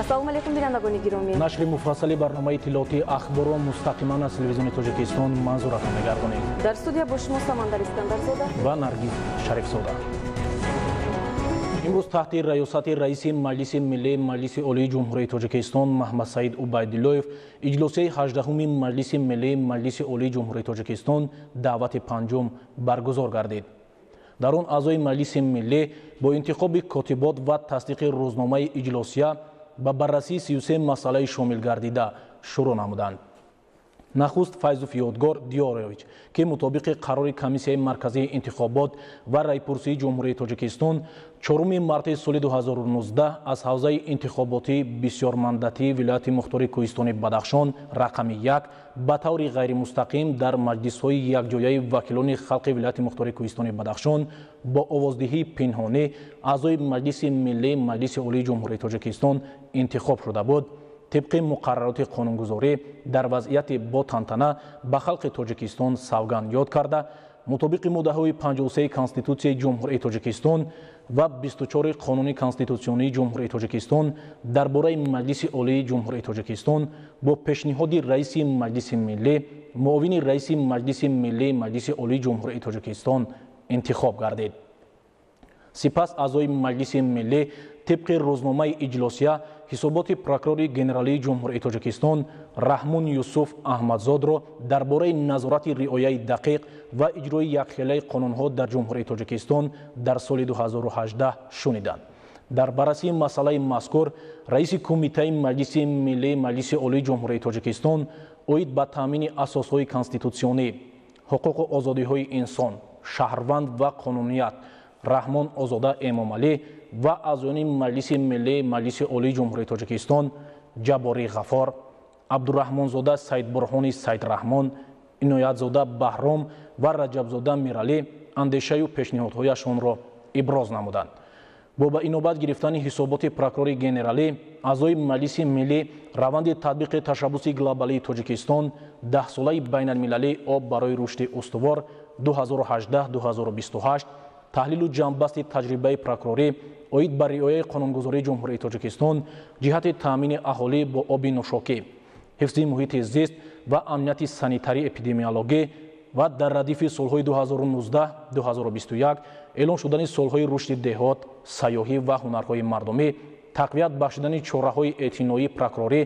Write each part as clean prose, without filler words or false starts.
Ассалому алайкум, бинандагони гиромӣ. Нашри муфассали барномаи иттилоотии Ахборро мустақиман аз телевизиони Тоҷикистон манзуратон мегардонем. Дар студия бо шумо Самандар Искандарзода ва Наргиз Шарифзода. Имрӯз таҳти раёсати раиси Маҷлиси Миллии Маҷлиси Олии Ҷумҳурии Тоҷикистон Маҳмадсаид Убайдуллоев иҷлосияи 18-уми Маҷлиси Миллии Маҷлиси Олии Ҷумҳурии Тоҷикистон даъвати панҷум баргузор гардид. Дар он аъзои Маҷлиси Миллӣ бо интихоби котибот ва тасдиқи рӯзномаи иҷлосия ба баррасии 33 масъалаи шомил гардида шурӯъ намуданд. Нахуст Файзов Ёдгор Диёрович, ки мутобиқи қарори Комиссияи марказии интихобот ва райпурсии Ҷумҳурии Тоҷикистон 4 марти соли 2019 аз ҳавзаи интихоботии бисёрмандатии вилояти мухтори Кӯҳистони Бадахшон рақами 1 ба таври ғайримустақим дар маҷлисҳои якҷояи вакилони халқи вилояти мухтори Кӯҳистони Бадахшон бо овоздиҳии пинҳонӣ аъзои Маҷлиси Миллии Маҷлиси Олии Ҷумҳурии Тоҷикистон интихоб шуда буд, тибқи муқаррароти қонунгузорӣ дар вазъияти бо тантана ба халқи Тоҷикистон савганд ёд карда, мутобиқи моддаҳои 53 Конститутсияи Ҷумҳурии Тоҷикистон ва 24 Қонуни Конститутсионии Ҷумҳурии Тоҷикистон дар бораи Маҷлиси Олии Ҷумҳурии Тоҷикистон бо пешниҳоди раиси Маҷлиси Миллӣ, муовини раиси Маҷлиси Миллии Маҷлиси Олии Ҷумҳурии Тоҷикистон интихоб гардид. Сипас аъзои Маҷлиси Миллӣ тибқи рӯзномаи иҷлосия ҳисоботи прокурори генералии Ҷумҳурии Тоҷикистон Раҳмон Юсуф Аҳмадзодро дар бораи назорати риояи дақиқ ва иҷрои якхелаи қонунҳо дар Ҷумҳурии Тоҷикистон дар соли 2018 шуниданд. Дар баррасии масъалаи мазкур раиси Кумитаи Маҷлиси Миллии Маҷлиси Олии Ҷумҳурии Тоҷикистон оид ба таъмини асосҳои конститутсионӣ, ҳуқуқу озодиҳои инсон, шаҳрванд ва қонуният Раҳмон Озода Эмомалӣ ва аъзоёни Маҷлиси Миллии Маҷлиси Олии Ҷумҳурии Тоҷикистон Ҷабборӣ Ғафор, Абдураҳмонзода Саидбурҳони Саидраҳмон, Иноятзода Баҳром ва Раҷабзода Миралӣ андешаю пешниҳодҳояшонро иброз намуданд. Бо ба инобат гирифтани ҳисоботи прокурори генералӣ аъзои Маҷлиси Миллӣ раванди татбиқи ташаббуси глобалии Тоҷикистон даҳсолаи байналмилалии об барои рушди устувор 2018-2028 таҳлилу ҷамъбасти таҷрибаи прокурорӣ оид ба риояи қонунгузории Ҷумҳурии Тоҷикистон ҷиҳати таъмини аҳолӣ бо оби нӯшокӣ, ҳифзи муҳити зист ва амнияти санитарӣ эпидемиологӣ ва дар радифи солҳои 2019-2021 эълон шудани солҳои рушди деҳот, сайёҳӣ ва ҳунарҳои мардумӣ, тақвият бахшидани чораҳои эътиноии прокурорӣ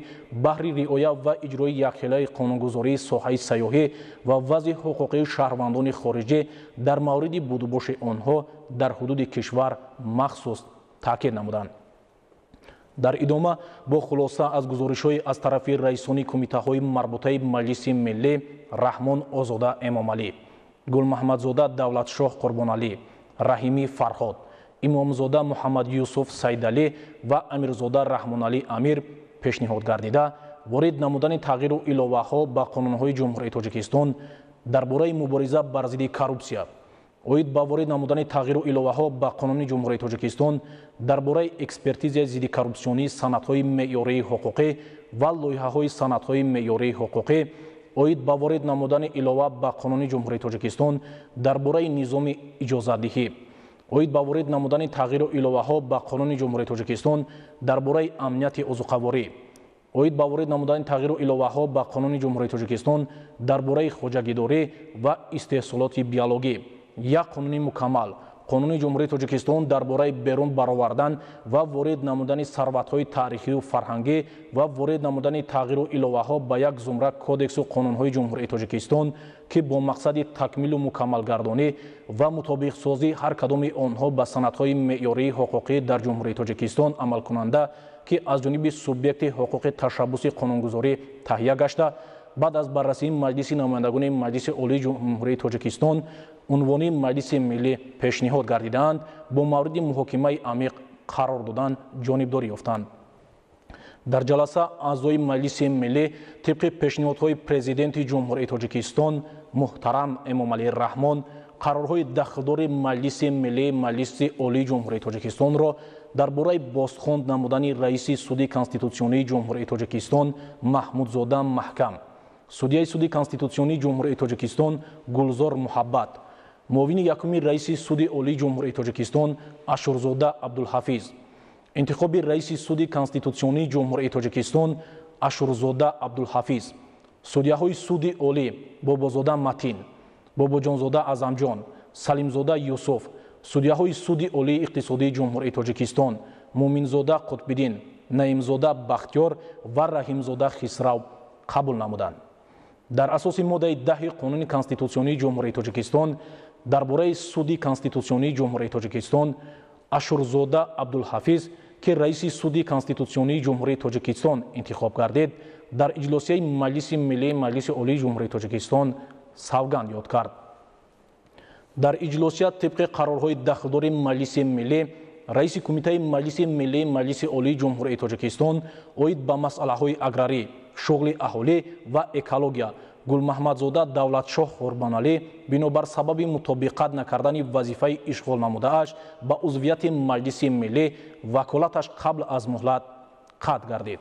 баҳри риоя ва иҷрои якхелаи қонунгузории соҳаи сайёҳӣ ва вазъи ҳуқуқии шаҳрвандони хориҷӣ дар мавриди будубоши онҳо дар ҳудуди кишвар махсус таъкид намуданд. Дар идома бо хулоса аз гузоришҳои аз тарафи раисони кумитаҳои марбутаи Маҷлиси Миллӣ Раҳмон Озода Эмомалӣ, Гулмаҳмадзода Давлатшоҳ Қурбоналӣ, Раҳимӣ Фарҳод, Имомзода Муҳаммад Юсуф Сайдалӣ ва Амирзода Раҳмоналӣ Амир пешниҳод гардида, ворид намудани тағйиру иловаҳо ба қонунҳои Ҷумҳурии Тоҷикистон дар бораи мубориза бар зидди коррупсия, оид ба ворид намудани тағйиру иловаҳо ба Қонуни Ҷумҳурии Тоҷикистон дар бораи экспертизияи зиддикоррупсионии санадҳои меъёрии ҳуқуқӣ ва лоиҳаҳои санадҳои меъёрии ҳуқуқӣ, оид ба ворид намудани илова ба Қонуни Ҷумҳурии Тоҷикистон дар бораи низоми иҷозатдиҳӣ, оид ба ворид намудани тағйиру иловаҳо ба Қонуни Ҷумҳурии Тоҷикистон дар бораи амнияти озуқаворӣ, оид ба ворид намудани тағйиру иловаҳо ба Қонуни Ҷумҳурии Тоҷикистон дар бораи хоҷагидорӣ ва истеҳсолоти биологӣ, як қонуни мукаммал Қонуни Ҷумҳурии Тоҷикистон дар бораи берун баровардан ва ворид намудани сарватҳои таърихию фарҳангӣ ва ворид намудани тағйиру иловаҳо ба як зумра кодексу қонунҳои Ҷумҳурии Тоҷикистон, ки бо мақсади такмилу мукаммалгардонӣ ва мутобиқсозии ҳар кадоми онҳо ба санадҳои меъёрии ҳуқуқӣ дар Ҷумҳурии Тоҷикистон амалкунанда, ки аз ҷониби субъекти ҳуқуқи ташаббуси қонунгузорӣ таҳия гашта, баъд аз баррасии Маҷлиси намояндагони Маҷлиси Олии Ҷумҳурии Тоҷикистон унвони Маҷлиси Миллӣ пешниҳод гардидаанд, бо мавриди муҳокимаи амиқ қарор додан ҷонибдорӣ ёфтанд. Дар ҷаласа аъзои Маҷлиси Миллӣ тибқи пешниҳодҳои Президенти Ҷумҳурии Тоҷикистон муҳтарам Эмомалӣ Раҳмон қарорҳои дахлдори Маҷлиси Миллии Маҷлиси Олии Ҷумҳурии Тоҷикистонро дар бораи бозхонд намудани раиси Суди Конститутсионии Ҷумҳурии Тоҷикистон Маҳмудзода Маҳкам, судяи Суди Конститутсионии Ҷумҳурии Тоҷикистон Гулзор Муҳаббат, муовини якуми раиси Суди Олии Ҷумҳурии Тоҷикистон Ашурзода Абдулҳафиз, Интихоби раиси суди конститутсионии Ҷумҳурии Тоҷикистон Ашурзода Абдулҳафиз, судяҳои суди олӣ Бобозода Матин, Бобоҷонзода Азамҷон, Салимзода Юсуф, судяҳои суди олии иқтисодии Ҷумҳурии Тоҷикистон Муминзода Қутбиддин, Наимзода Бахтиёр ва Раҳимзода Хисрав қабул намуданд. Дар асоси моддаи 10 Қонуни конститутсионии Ҷумҳурии Тоҷикистон дар бораи суди конститутсионии Ҷумҳурии Тоҷикистон Ашурзода Абдулҳафиз, ки раиси суди конститутсионии Ҷумҳурии Тоҷикистон интихоб гардид, дар иҷлосияи Маҷлиси Миллии Маҷлиси Олии Ҷумҳурии Тоҷикистон савганд ёд кард. Дар иҷлосия тибқи қарорҳои дахлдори Маҷлиси Миллӣ раиси Кумитаи Маҷлиси Миллии Маҷлиси Олии Ҷумҳурии Тоҷикистон оид ба масъалаҳои аграрӣ, шуғли аҳолӣ ва экология Гулмаҳмадзода Давлатшоҳ Қурбоналӣ бинобар сабаби мутобиқат накардани вазифаи ишғол намудааш ба узвияти Маҷлиси Миллӣ ваколаташ қабл аз муҳлат қатъ гардид.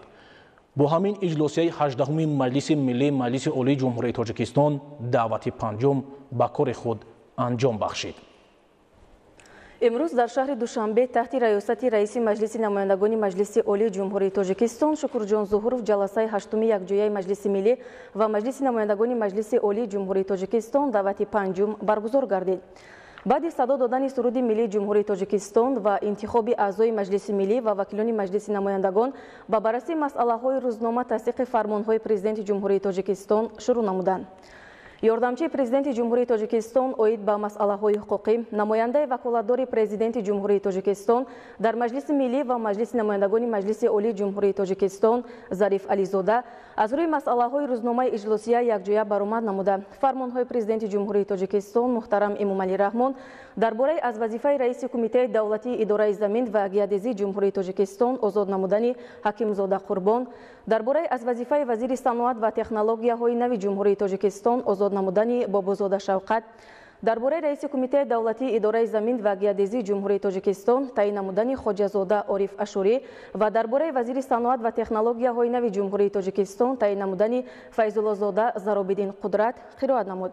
Бо ҳамин иҷлосияи 18-уми Маҷлиси Миллии Маҷлиси Олии Ҷумҳурии Тоҷикистон даъвати панҷум ба кори худ анҷом бахшид. Имрӯз дар шаҳри Душанбе таҳти раёсати раиси Маҷлиси намояндагони Маҷлиси Олии Ҷумҳурии Тоҷикистон Шукурҷон Зуҳуров ҷаласаи 8-уми якҷояи Маҷлиси Миллӣ ва Маҷлиси намояндагони Маҷлиси Олии Ҷумҳурии Тоҷикистон даъвати панҷум баргузор гардид. Баъди садо додани суруди миллии Ҷумҳурии Тоҷикистон ва интихоби аъзои Маҷлиси Миллӣ ва вакилони Маҷлиси намояндагон ба баррасии масъалаҳои рӯзнома тасдиқи фармонҳои Президенти Ҷумҳурии Тоҷикистон шурӯъ намуданд. Ёрдамчии Президенти Ҷумҳурии Тоҷикистон оид ба масъалаҳои ҳуқуқӣ, намояндаи ваколатдори Президенти Ҷумҳурии Тоҷикистон дар Маҷлиси Миллӣ ва Маҷлиси намояндагони Маҷлиси Олии Ҷумҳурии Тоҷикистон Зариф Ализода аз рӯи масъалаҳои рӯзномаи иҷлосия якҷоя баромад намуда. Фармонҳои Президенти Ҷумҳурии Тоҷикистон муҳтарам Эмомалӣ Раҳмон дар бораи аз вазифаи раиси Кумитаи давлатии идораи замин ва геодезии Ҷумҳурии Тоҷикистон озод намудани Ҳакимзода Қурбон, дар бораи аз вазифаи вазири саноат ва технологияҳои нави Ҷумҳурии Тоҷикистон озод намудани Бобозода Шавқат, дар бораи раиси Кумитаи давлатии идораи замин ва геодезии Ҷумҳурии Тоҷикистон таъин намудани Хоҷазода Ориф Ашурӣ ва дар бораи вазири саноат ва технологияҳои нави Ҷумҳурии Тоҷикистон таъин намудани Файзуллозода Заробиддин Қудрат қироат намуд.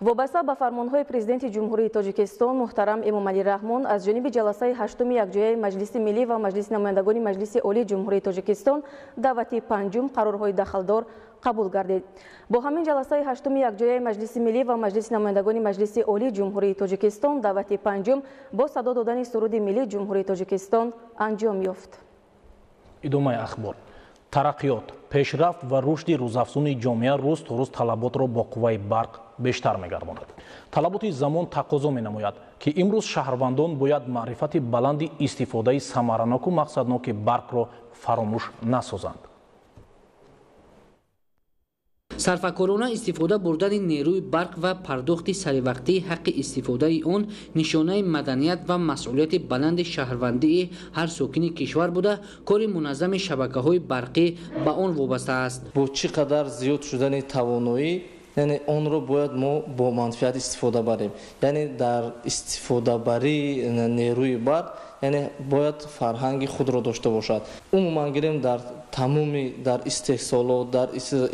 Вобаста ба фармонҳои Президенти Ҷумҳурии Тоҷикистон муҳтарам Эмомалӣ Раҳмон аз ҷониби ҷаласаи 8-уми якҷояи Маҷлиси Миллӣ ва Маҷлиси намояндагони Маҷлиси Олии Ҷумҳурии Тоҷикистон даъвати панҷум қарорҳои дахлдор қабул гардид. Бо ҳамин ҷаласаи 8-уми якҷояи Маҷлиси Миллӣ ва Маҷлиси намояндагони Маҷлиси Олии Ҷумҳурии Тоҷикистон даъвати панҷум бо садо додани суруди миллии Ҷумҳурии Тоҷикистон анҷом ёфт. Идомаи ахбор. Тараққиёт, пешрафт ва рушди рӯзафзуни ҷомеа рӯз то рӯз талаботро бо қувваи барқ бештар мегардонад. Талаботи замон тақозо менамояд, ки имрӯз шаҳрвандон бояд маърифати баланди истифодаи самараноку мақсадноки барқро фаромӯш насозанд. Сарфакорона истифода бурдани нерӯи барқ ва пардохти саривақтии ҳаққи истифодаи он нишонаи маданият ва масъулияти баланди шаҳрвандии ҳар сокини кишвар буда, кори муназзами шабакаҳои барқӣ ба он вобаста аст. Бо чӣ қадар зиёд шудани тавоноӣ, яъне онро бояд мо бо манфиат истифода барем. Яъне дар истифодабарии нерӯи барқ, яъне бояд фарҳанги худро дошта бошад. Умуман гирем дар тамоми дар истеҳсолот, дар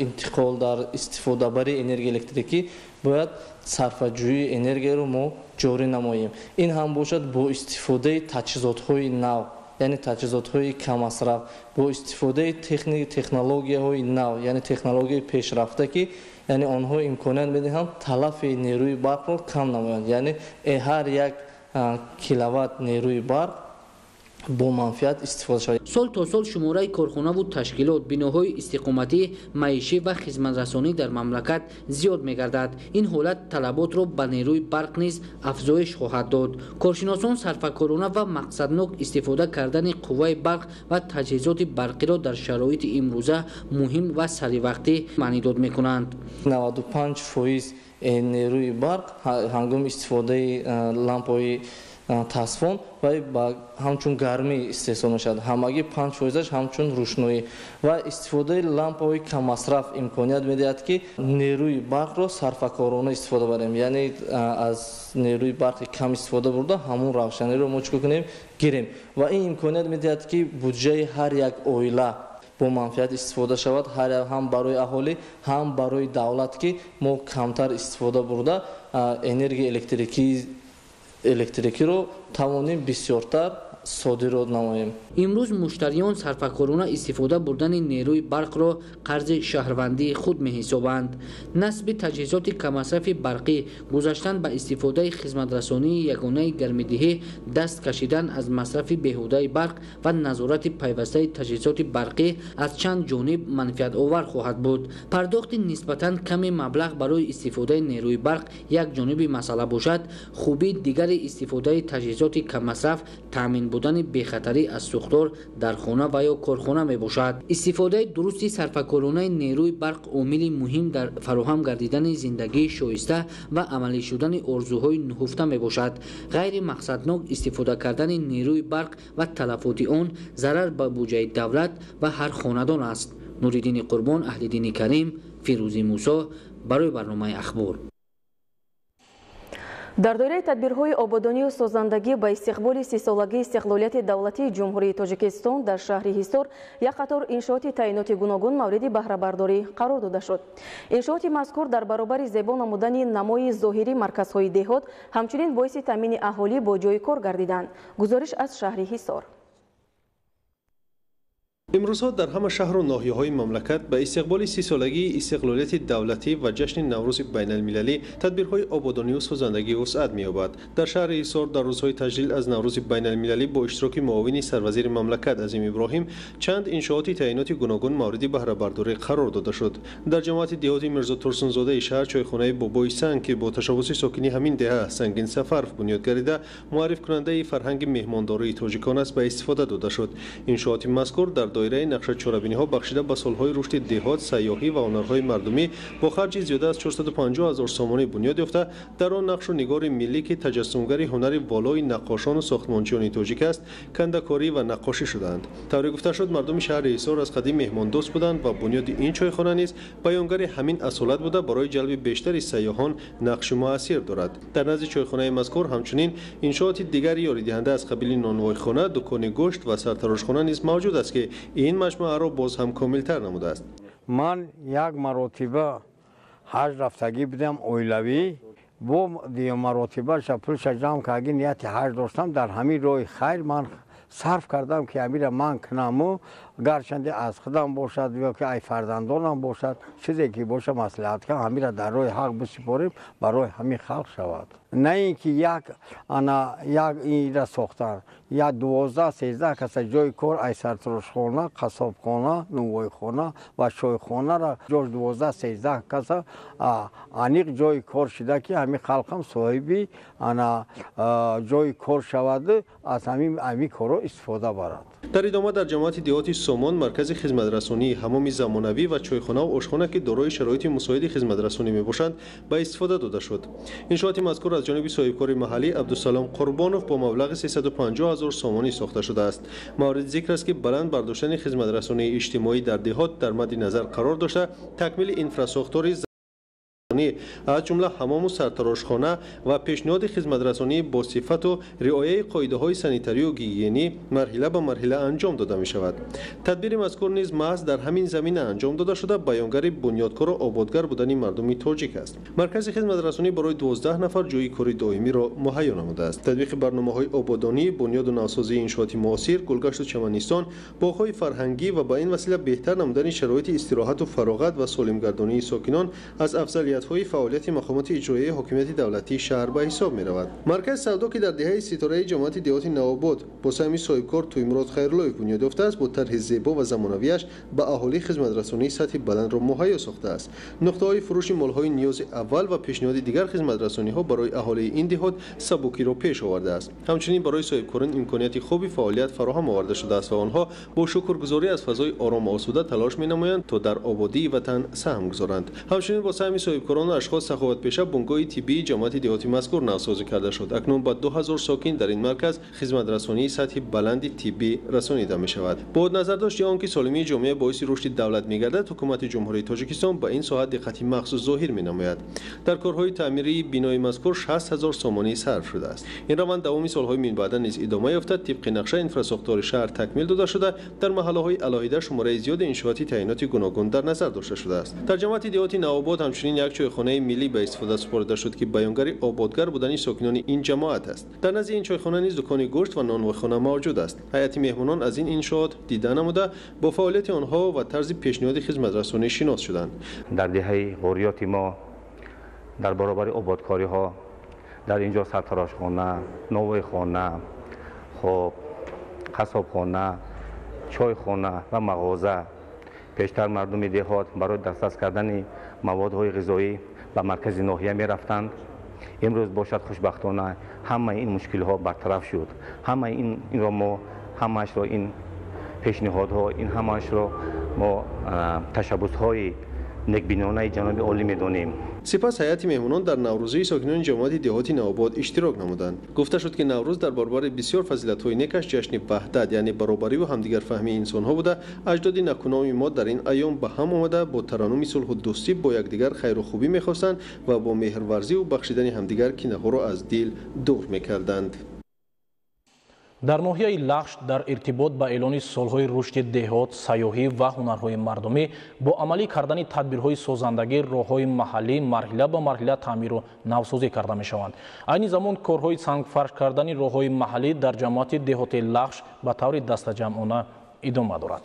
интиқол, дар истифодабарии энергияи электрикӣ бояд сарфаҷӯии энергияро мо ҷорӣ намоем. Ин ҳам бошад бо истифодаи таҷҳизотҳои нав, яъне таҷҳизотҳои каммасраф, бо истифодаи технологияҳои нав, яъне технологияи пешрафта, ки яъне онҳо имконият медиҳанд талафи нерӯи барқро кам намоянд. Яъне ҳар як киловатт нерӯи барқ бо манфиат истифода шавад. Сол то сол шумораи корхонаву ташкилот, биноҳои истиқоматӣ, маишӣ ва хизматрасонӣ дар мамлакат зиёд мегардад. Ин ҳолат талаботро ба нерӯи барқ низ афзоиш хоҳад дод. Коршиносон сарфакорона ва мақсаднок истифода кардани қувваи барқ ва таҷҳизоти барқиро дар шароити имрӯза муҳим ва саривақтӣ маънидод мекунанд. 95% нерӯи барқ ҳангоми истифодаи лампаҳои тасфон ва ҳамчун гармӣ истеҳсол мешавад. Ҳамагӣ 5%-аш ҳамчун рӯшноӣ ва истифодаи лампаҳои каммасраф имконият медиҳад, ки нерӯи барқро сарфакорона истифода барем. Яъне аз нерӯи барқи кам истифода бурда ҳамон равшаниро мо чӣ кунем, гирем. Ва ин имконият медиҳад, ки буҷаи ҳар як оила бо манфиат истифода шавад, ҳам барои аҳолӣ, ҳам барои давлат, ки мо камтар истифода бурда энергияи электрикиро тавонем бисёртар содирот намоем. Имрӯз муштариён сарфакорона истифода бурдани нерӯи барқро қарзи шаҳрвандии худ меҳисобанд. Насби таҷҳизоти каммасрафи барқӣ, гузаштан ба истифодаи хизматрасонии ягонаи гармидиҳӣ, даст кашидан аз масрафи беҳудаи барқ ва назорати пайвастаи таҷҳизоти барқӣ аз чанд ҷониб манфиатовар хоҳад буд. Пардохти нисбатан ками маблағ барои истифодаи нерӯи барқ як ҷониби масъала бошад, хубии дигари истифодаи таҷҳизоти каммасраф таъмин будани бехатарӣ аз сӯхтор дар хона ва ё корхона мебошад. Истифодаи дурусти сарфакоронаи нерӯи барқ омили муҳим дар фароҳам гардидани зиндагии шоиста ва амалӣ шудани орзуҳои нуҳуфта мебошад. Ғайримақсаднок истифода кардани нерӯи барқ ва талафоти он зарар ба буҷаи давлат ва ҳар хонадон аст. Нуриддини Қурбон, Аҳлиддини Карим, Фирӯзи Мусо барои барномаи Ахбор. Дар доираи тадбирҳои ободонию созандагӣ ба истиқболи 30-солагии истиқлолияти давлатии Ҷумҳурии Тоҷикистон дар шаҳри Ҳисор як қатор иншооти таъиноти гуногун мавриди баҳрабардорӣ қарор дода шуд. Иншооти мазкур дар баробари зебо намудани намои зоҳирии марказҳои деҳот ҳамчунин боиси таъмини аҳолӣ бо ҷойи кор гардиданд. Гузориш аз шаҳри Ҳисор. Имрӯзҳо дар ҳама шаҳру ноҳияҳои мамлакат ба истиқболи 30-солагии истиқлолияти давлатӣ ва ҷашни Наврӯзи байналмилалӣ тадбирҳои ободонию созандагӣ вусъат меёбад. Дар шаҳри Ҳисор дар рӯзҳои таҷлил аз Наврӯзи байналмилалӣ бо иштироки муовини сарвазири мамлакат Азим Иброҳим чанд иншооти таъиноти гуногун мавриди баҳрабардорӣ қарор дода шуд. Дар ҷамоати деҳоти Мирзо Турсунзодаи шаҳр чойхонаи Бобои Санг, ки бо ташаббуси сокини ҳамин деҳа Сангин Сафаров бунёд гардида, муаррифкунандаи фарҳанги меҳмондории тоҷикон аст, ба истифода дода шуд. Иншооти мазкур дар доираи нақша чорабиниҳо бахшида ба солҳои рушди деҳот, сайёҳӣ ва ҳунарҳои мардумӣ бо харҷи зиёда аз 450 ҳазор сомонӣ бунёд ёфта, дар он нақшу нигори миллӣ, ки таҷассумгари ҳунари волои наққошону сохтмончиёни тоҷик аст, кандакорӣ ва наққошӣ шудаанд. Тавре гуфта шуд, мардуми шаҳри Ҳисор аз қадим меҳмондӯст буданд ва бунёди ин чойхона низ баёнгари ҳамин асолат буда, барои ҷалби бештари сайёҳон нақши муассир дорад. Дар назди чойхонаи мазкур ҳамчунин иншооти дигари ёридиҳанда аз қабили нонвойхона, дукони гӯшт ва сартарошхона низ мавҷуд аст, ки ин маҷмӯаро боз ҳам комилтар намудааст. Ман як маротиба ҳаҷ рафтагӣ будам оилавӣ, бо дигар маротибаша пулша ҷамъ карди нияти ҳаҷ доштам. Дар ҳамин роҳи хайр ман сарф кардам, ки ҳамира ман кунаму, гарчанде аз худам бошад ё ки ай фарзандонам бошад, чизе ки боша маслиҳат кунам, ҳамира дар роҳи ҳақ бисупорем, барои ҳамин халқ шавад. На ин ки як ана як инра сохтан, як 12-13 каса ҷои кор ай сартарошхона, қассобхона, нувойхона ва чойхонара ҷош 12-13 каса аниқ ҷои кор шида, ки ҳамин халқам соҳиби ана ҷои кор шавад, аз ҳамин корро истифода барад. Дар идома дар ҷамоати деҳоти Сомон маркази хизматрасонии ҳамоми замонавӣ ва чойхонаву ошхона, ки дорои шароити мусоиди хизматрасонӣ мебошанд, ба истифода дода шуд. Иншооти мазкур аз ҷониби соҳибкори маҳаллӣ Абдусалом Қурбонов бо маблағи 350 ҳазор сомонӣ сохта шудааст. Мавриди зикр аст, ки баланд бардоштани хизматрасонии иҷтимоӣ дар деҳот дар мадди назар қарор дошта, такмили инфрасохтори аз ҷумла ҳамому сартарошхона ва пешниҳоди хизматрасонии бо сифату риояи қоидаҳои санитарию гигиенӣ марҳила ба марҳила анҷом дода мешавад. Тадбири мазкур низ маҳз дар ҳамин замина анҷом дода шуда, баёнгари бунёдкору ободгар будани мардуми тоҷик аст. Маркази хизматрасонӣ барои 12 нафар ҷойи кори доимиро муҳайё намудааст. Татбиқи барномаҳои ободонӣ, бунёду навсозии иншооти муосир, гулгашту чаманистон, боғҳои фарҳангӣ ва ба ин васила беҳтар намудани шароити истироҳату фароғат ва солимгардонии сокинон аз афзалиятҳои фаъолияти мақомоти иҷроияи ҳокимияти давлатии шаҳр ба ҳисоб меравад. Маркази савдо, ки дар деҳаи Ситораи ҷамоати деҳоти Навобод бо саҳми соҳибкор Тӯймурод Хайруллоев бунёд ёфтааст, бо тарҳи зебо ва замонавиаш ба аҳолӣ хизматрасонии сатҳи баландро муҳайё сохтааст. Нуқтаҳои фурӯши молҳои ниёзи аввал ва пешниҳоди дигар хизматрасониҳо барои аҳолии ин деҳот сабукиро пеш овардааст. Ҳамчунин барои соҳибкорон имконияти хуби фаъолият фароҳам оварда шудааст ва онҳо бо шукргузорӣ аз фазои орому осуда талош менамоянд, то дар ободии ватан саҳм гузоранд. Ҳамчунин бо саҳми соҳибкорон ва ашхос саховатпеша бунгоҳи тиббии ҷамоати деҳоти мазкур навсозӣ карда шуд. Акнун ба 2000 сокин дар ин марказ хизматрасонии сатҳи баланди тиббӣ расонида мешавад. Бо назардошти он ки солимии ҷомеа боиси рушди давлат мегардад, ҳукумати Ҷумҳурии Тоҷикистон ба ин соҳа диққати махсус зоҳир менамояд. Дар корҳои таъмирии бинои мазкур 60 ҳазор сомонӣ сарф шудааст. Ин раванд давоми солҳои минбаъда низ идома ёфта, тибқи нақша инфрасохтори шаҳр такмил дода шуда, дар маҳаллаҳои алоҳида шумораи зиёди иншооти таъиноти гуногун дар назар дошта шудааст. Дар ҷамоати деҳоти Навобод ҳамчунин як чойхонаи миллӣ ба истифода супорида шуд, ки баёнгари ободгар будани сокинони ин ҷамоат аст. Дар назди ин чойхона низ дукони гӯшт ва нонвойхона мавҷуд аст. Ҳайати меҳмонон аз ин иншоот дида намуда, бо фаъолияти онҳо ва тарзи пешниҳоди хизматрасонӣ шинос шуданд. Дар деҳаи Ғориёти мо дар баробари ободкориҳо дар инҷо сартарошхона, нонвойхона, хоб, қассобхона, чойхона ва мағоза. Пештар мардуми деҳот барои дастрас кардани маводҳои ғизоӣ ба маркази ноҳия мерафтанд. Имрӯз бошад, хушбахтона ҳамаи ин мушкилҳо бартараф шуд. Ҳамаи инро мо, ҳамаашро ин пешниҳодҳо, ин ҳамаашро мо ташаббусҳои некбинонаи ҷаноби олӣ медонем. Сипас ҳайати меҳмонон дар наврӯзии сокинони ҷамоати деҳоти Навобод иштирок намуданд. Гуфта шуд, ки Наврӯз дар баробари бисёр фазилатҳои некаш ҷашни ваҳдат, яъне баробариву ҳамдигарфаҳмии инсонҳо буда, аҷдоди накуноми мо дар ин айём ба ҳам омада, бо тараннуми сулҳу дӯстӣ бо якдигар хайру хубӣ мехостанд ва бо меҳрварзиву бахшидани ҳамдигар кинаҳоро аз дил дур мекарданд. Дар ноҳияи Лахш дар иртибот ба эълони солҳои рушди деҳот, сайёҳӣ ва ҳунарҳои мардумӣ бо амалӣ кардани тадбирҳои созандагӣ роҳҳои маҳаллӣ марҳила ба марҳила таъмиру навсозӣ карда мешаванд. Айни замон корҳои сангфарш кардани роҳҳои маҳаллӣ дар ҷамоати деҳоти Лахш ба таври дастаҷамъона идома дорад.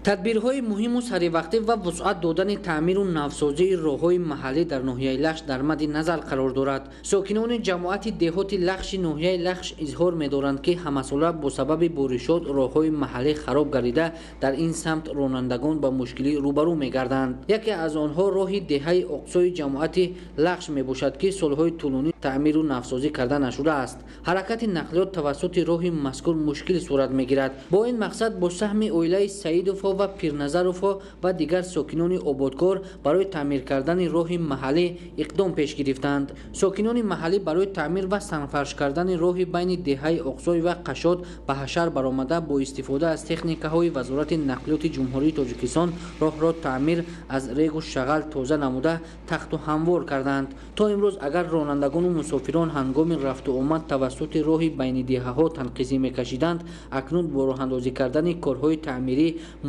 Тадбирҳои муҳиму саривақтӣ ва вусъат додани таъмиру навсозии роҳҳои маҳаллӣ дар ноҳияи Лахш дар мадди назар қарор дорад. Сокинони ҷамоати деҳоти Лахши ноҳияи Лахш изҳор медоранд, ки ҳамасола бо сабаби боришот роҳҳои маҳаллӣ хароб гардида, дар ин самт ронандагон ба мушкилӣ рӯбарӯ мегарданд. Яке аз онҳо роҳи деҳаи Оқсои ҷамоати Лахш мебошад, ки солҳои тӯлонӣ таъмиру навсозӣ карда нашудааст. Ҳаракати нақлиёт тавассути роҳи мазкур мушкил сурат мегирад. Бо ин мақсад бо саҳми оилаи Саидовҳо ва Пирназаровҳо ва дигар сокинони ободкор барои таъмир кардани роҳи маҳаллӣ иқдом пеш гирифтанд. Сокинони маҳаллӣ барои таъмир ва сангфарш кардани роҳи байни деҳаи Оқсой ва Қашот ба ҳашар баромада, бо истифода аз техникаҳои Вазорати нақлиёти Ҷумҳурии Тоҷикистон роҳро таъмир аз регу шағал тоза намуда, тахту ҳамвор карданд. То имрӯз агар ронандагону мусофирон ҳангоми рафту омад тавассути роҳи байни деҳаҳо танқизӣ мекашиданд, акнун бо роҳандозӣ кардани корҳои таъмирӣ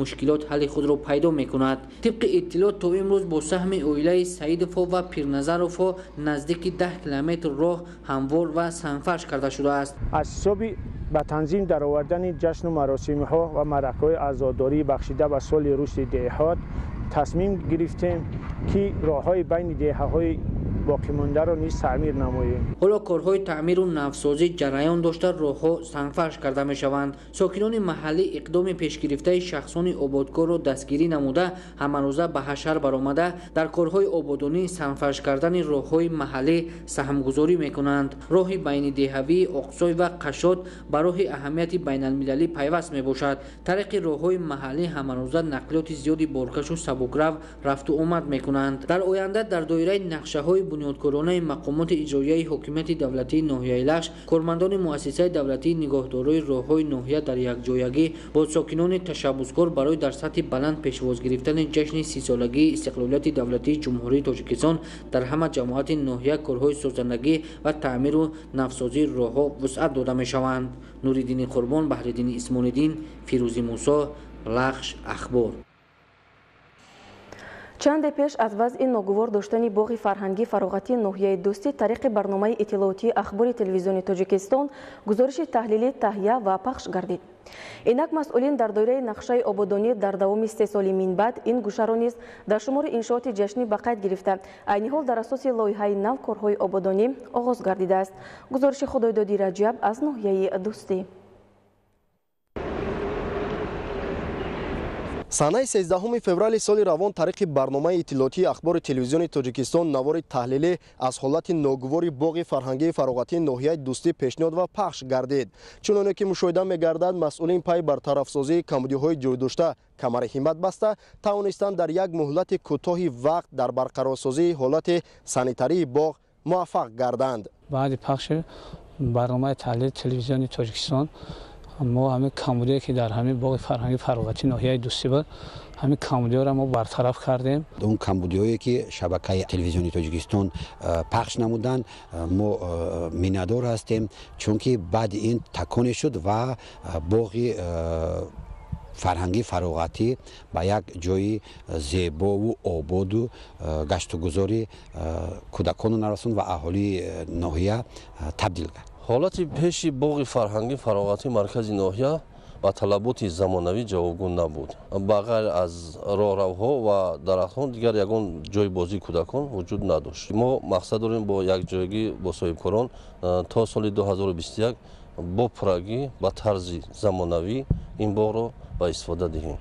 мушкилот ҳалли худро пайдо мекунад. Тибқи иттилоъ, то имрӯз бо саҳми оилаи Саидовҳо ва Пирназаровҳо наздики 10 километр роҳ ҳамвор ва сангфарш карда шудааст. Аз ҳисоби ба танзим даровардани ҷашну маросимҳо ва маъракаҳои азодорӣ бахшида ба соли рушди деҳот тасмим гирифтем, ки роҳҳои байни деҳаҳои боқимондаро низ таъмир намоем. Ҳоло корҳои таъмиру навсозӣ ҷараён дошта, роҳҳо сангфарш карда мешаванд. Сокинони маҳаллӣ иқдоми пешгирифтаи шахсони ободкорро дастгирӣ намуда, ҳамарӯза ба ҳашар баромада, дар корҳои ободонӣ сангфарш кардани роҳҳои маҳаллӣ саҳмгузорӣ мекунанд. Роҳи байнидеҳавии Оқсой ва Қашот ба роҳи аҳамияти байналмилалӣ пайваст мебошад. Тариқи роҳҳои маҳаллӣ ҳамарӯза нақлиёти зиёди боркашу сабукрав рафту омад мекунанд. Дар оянда дар доираи нақшаҳои бунёдкоронаи мақомоти иҷроияи ҳокимияти давлатии ноҳияи Лахш, кормандони муассисаи давлатии нигоҳдорои роҳҳои ноҳия дар якҷоягӣ бо сокинони ташаббускор барои дар сатҳи баланд пешвоз гирифтани ҷашни 30-солагии истиқлолияти давлатии Ҷумҳурии Тоҷикистон дар ҳама ҷамоати ноҳия корҳои созандагӣ ва таъмиру навсозии роҳҳо вусъат дода мешаванд. Нуриддини Қурбон, Баҳриддини Исмониддин, Фирӯзи Мусо, Лахш, Ахбор. Чанде пеш аз вазъи ногувор доштани боғи фарҳангӣ фароғатии ноҳияи Дӯстӣ тариқи барномаи иттилоотии Ахбори телевизиони Тоҷикистон гузориши таҳлилӣ таҳия ва пахш гардид. Инак масъулин дар доираи нақшаи ободонӣ дар давоми 3 соли минбаъд ин гӯшаро низ дар шумори иншооти ҷашнӣ ба қайд гирифта, айни ҳол дар асоси лоиҳаи нав корҳои ободонӣ оғоз гардидааст. Гузориши Худойдоди Раҷаб аз ноҳияи Дӯстӣ. Санаи 13 феврали соли равон тариқи барномаи иттилоотии Ахбори телевизиони Тоҷикистон навори таҳлилӣ аз ҳолати ногувори боғи фарҳангии фароғатии ноҳияи Дӯстӣ пешниҳод ва пахш гардид. Чуноне ки мушоҳида мегардад, масъулин пай бартарафсозии камбудиҳои ҷойдошта камари ҳиммат баста тавонистанд дар як муҳлати кӯтоҳи вақт дар барқарорсозии ҳолати санитарии боғ муваффақ гарданд. Баъди пахши барномаи таҳлили телевизиони Тоҷикистон мо ҳамин камбудие, ки дар ҳамин боғи фарҳанги фароғатии ноҳияи Дӯстӣ буд, ҳамин камбудиҳоро мо бартараф кардем. Он камбудиҳое, ки шабакаи телевизиони Тоҷикистон пахш намуданд, мо миннатдор ҳастем, чунки баъди ин таконе шуд ва боғи фарҳангӣ фароғатӣ ба як ҷои зебову ободу гаштугузори кӯдакону нарасон ва аҳолии ноҳия табдил кард. Ҳолати пеши боғи фарҳангӣ фароғатӣ маркази ноҳия ба талаботи замонавӣ ҷавобгӯ набуд. Ба ғайр аз роҳравҳо ва дарахтон дигар ягон ҷои бозии кӯдакон вуҷуд надошт. Мо мақсад дорем бо якҷоягӣ бо соҳибкорон то соли 2021 бо пуррагӣ ба тарзи замонавӣ ин боғро ба истифода диҳем.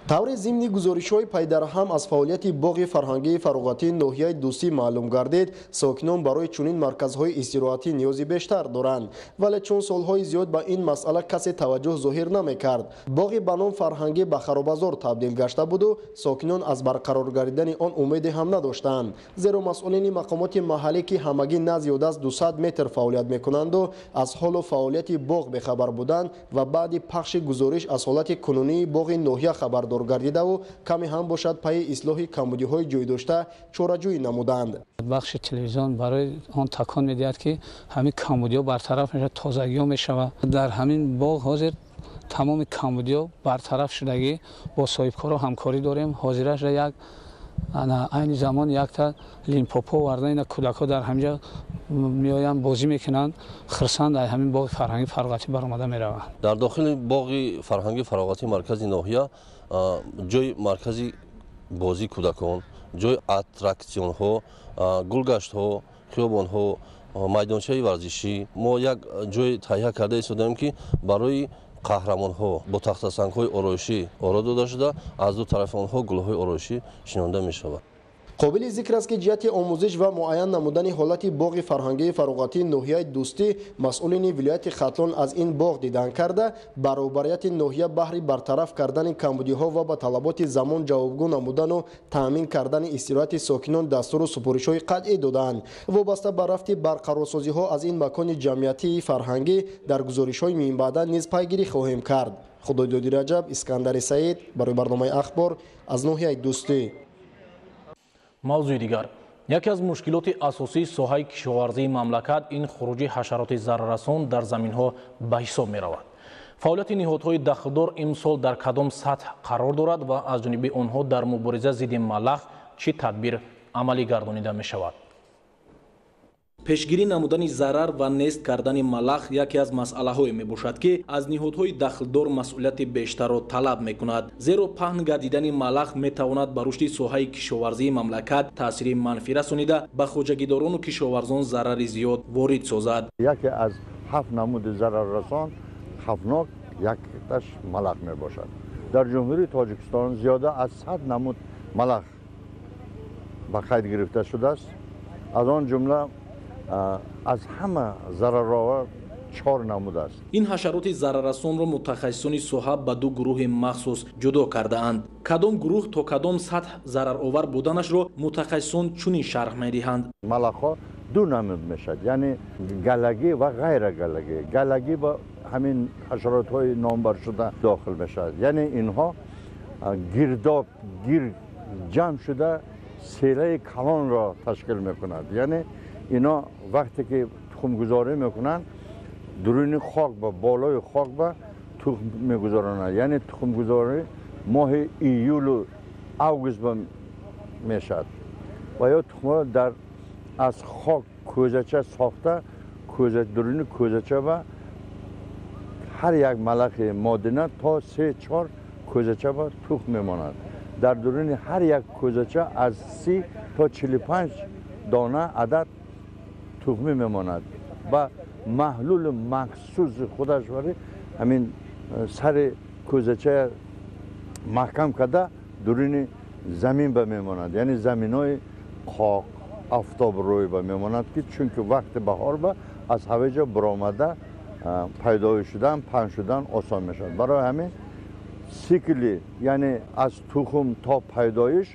Таври зимни гузоришҳои пайдарҳам аз фаъолияти боғи фарҳангии фароғатии ноҳияи Дӯстӣ маълум гардид, сокинон барои чунин марказҳои истироҳатӣ ниёзи бештар доранд. Вале чун солҳои зиёд ба ин масъала касе таваҷҷӯҳ зоҳир намекард, боғи ба ном фарҳангӣ ба харобазор табдил гашта буду сокинон аз барқарор гардидани он умеде ҳам надоштанд. Зеро масъулини мақомоти маҳаллӣ, ки ҳамагӣ на зиёд аз 200 метр фаъолият мекунанду аз ҳолу фаъолияти боғ бехабар буданд ва баъди пахши гузориш аз ҳолати кунунии боғи ноҳия хабар гардидаву каме ҳам бошад пайи ислоҳи камбудиҳои ҷой дошта чораҷӯӣ намуданд. Бахши телевизион барои он такон медиҳад, ки ҳамин камбудиҳо бартараф мешавад, тозагиҳо мешавад. Дар ҳамин боғ ҳозир тамоми камбудиҳо бартараф шудагӣ, бо соҳибкорҳо ҳамкорӣ дорем. Ҳозираш як айни замон якта Лимпопо оварда, ина кӯдакҳо дар ҳаминҷа меоянд, бозӣ мекунанд, хурсанд аз ҳамин боғи фарҳангӣ фароғатӣ баромада мераванд. Дар дохили боғи фарҳангӣ фароғатии маркази ноҳия ҷои маркази бозии кӯдакон, ҷои аттраксионҳо, гулгаштҳо, хиёбонҳо, майдончаи варзишӣ мо як ҷой таҳия карда истодаем, ки барои қаҳрамонҳо бо тахтасангҳои ороишӣ оро дода шуда, аз ду тарафи онҳо гулҳои ороишӣ шинонда мешавад. Қобили зикр аст, ки ҷиҳати омӯзиш ва муайян намудани ҳолати боғи фарҳангии фароғатии ноҳияи Дӯстӣ масъулини вилояти Хатлон аз ин боғ дидан карда, баробарияти ноҳия баҳри бартараф кардани камбудиҳо ва ба талаботи замон ҷавобгӯ намудану таъмин кардани истироҳати сокинон дастуру супоришҳои қатъӣ додаанд. Вобаста ба рафти барқарорсозиҳо аз ин макони ҷамъиятии фарҳангӣ дар гузоришҳои минбаъда низ пайгирӣ хоҳем кард. Худойдоди Раҷаб, Искандари Саид барои барномаи Ахбор аз ноҳияи Дӯстӣ. Мавзӯи дигар. Яке аз мушкилоти асосии соҳаи кишоварзии мамлакат ин хуруҷи ҳашароти зараррасон дар заминҳо ба ҳисоб меравад. Фаъолияти ниҳодҳои дахлдор имсол дар кадом сатҳ қарор дорад ва аз ҷониби онҳо дар мубориза зидди малах чӣ тадбир амалӣ гардонида мешавад? Пешгирӣ намудани зарар ва нест кардани малах яке аз масъалаҳое мебошад, ки аз ниҳодҳои дахлдор масъулияти бештарро талаб мекунад. Зеро паҳн гардидани малах метавонад ба рушди соҳаи кишоварзии мамлакат таъсири манфӣ расонида, ба хоҷагидорону кишоварзон зарари зиёд ворид созад. Яке аз 7 намуди зараррасон хавфнок якташ малах мебошад. Дар Ҷумҳурии Тоҷикистон зиёда аз 100 намуд малах ба қайд гирифта шудааст. Аз он ҷумла аз ҳама зараровар 4 намуд аст. Ин ҳашароти зараррасонро мутахассисони соҳа ба ду гурӯҳи махсус ҷудо кардаанд. Кадом гурӯҳ то кадом сатҳ зараровар буданашро мутахассисон чунин шарҳ медиҳанд. Малахҳо ду намуд мешавад, яъне галагӣ ва ғайрагалагӣ. Галагӣ ба ҳамин ҳашаротҳои номбаршуда дохил мешавад, яъне инҳо гирдоб гир ҷамъ шуда селаи калонро ташкил мекунад. Яъне ино вақте ки тухмгузорӣ мекунанд, дуруни хок ба болои хок ба тухм мегузоронанд. Яъне тухмгузорӣ моҳи июлу август ба мешавад ва ё тухмҳо дар аз хок кӯзача сохта, дуруни кӯзача ба ҳар як малахи модина то 3-4 кӯзача ба тухм мемонад. Дар дуруни ҳар як кӯзача аз 30 то 45 дона адад тухмӣ мемонад ва маҳлули махсуси худаш вари ҳамин сари кӯзача маҳкам карда дуруни замин ба мемонад, яъне заминҳои қоқ афтобрӯй ба мемонад, ки чунки вақти баҳор ба аз ҳавеҷа баромада пайдо шудан, паҳн шудан осон мешавад. Барои ҳамин сикли, яъне аз тухм то пайдоиш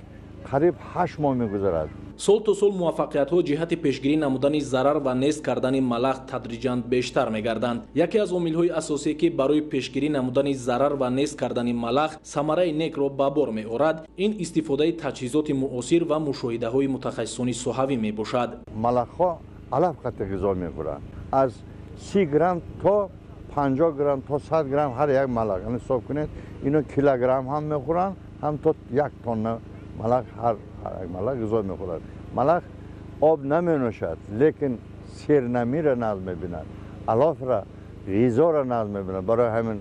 қариб 8 моҳ мегузарад. Сол то сол муваффақиятҳо ҷиҳати пешгирӣ намудани зарар ва нест кардани малах тадриҷан бештар мегарданд. Яке аз омилҳои асосие, ки барои пешгирӣ намудани зарар ва нест кардани малах самараи некро ба бор меорад, ин истифодаи таҷҳизоти муосир ва мушоҳидаҳои мутахассисони соҳавӣ мебошад. Малахҳо алаф қати ғизо мехӯранд, аз 30 грамм то 50 грамм то 100 грамм ҳар як малах. Ҳисоб кунед, ино килограмм ҳам мехӯранд, ҳам то 1 тонна малах ҳар як малах ғизо мехӯрад. Малах об наменӯшад, лекин сернамиро нағз мебинад, алафро, ғизоро нағз мебинад. Барои ҳамин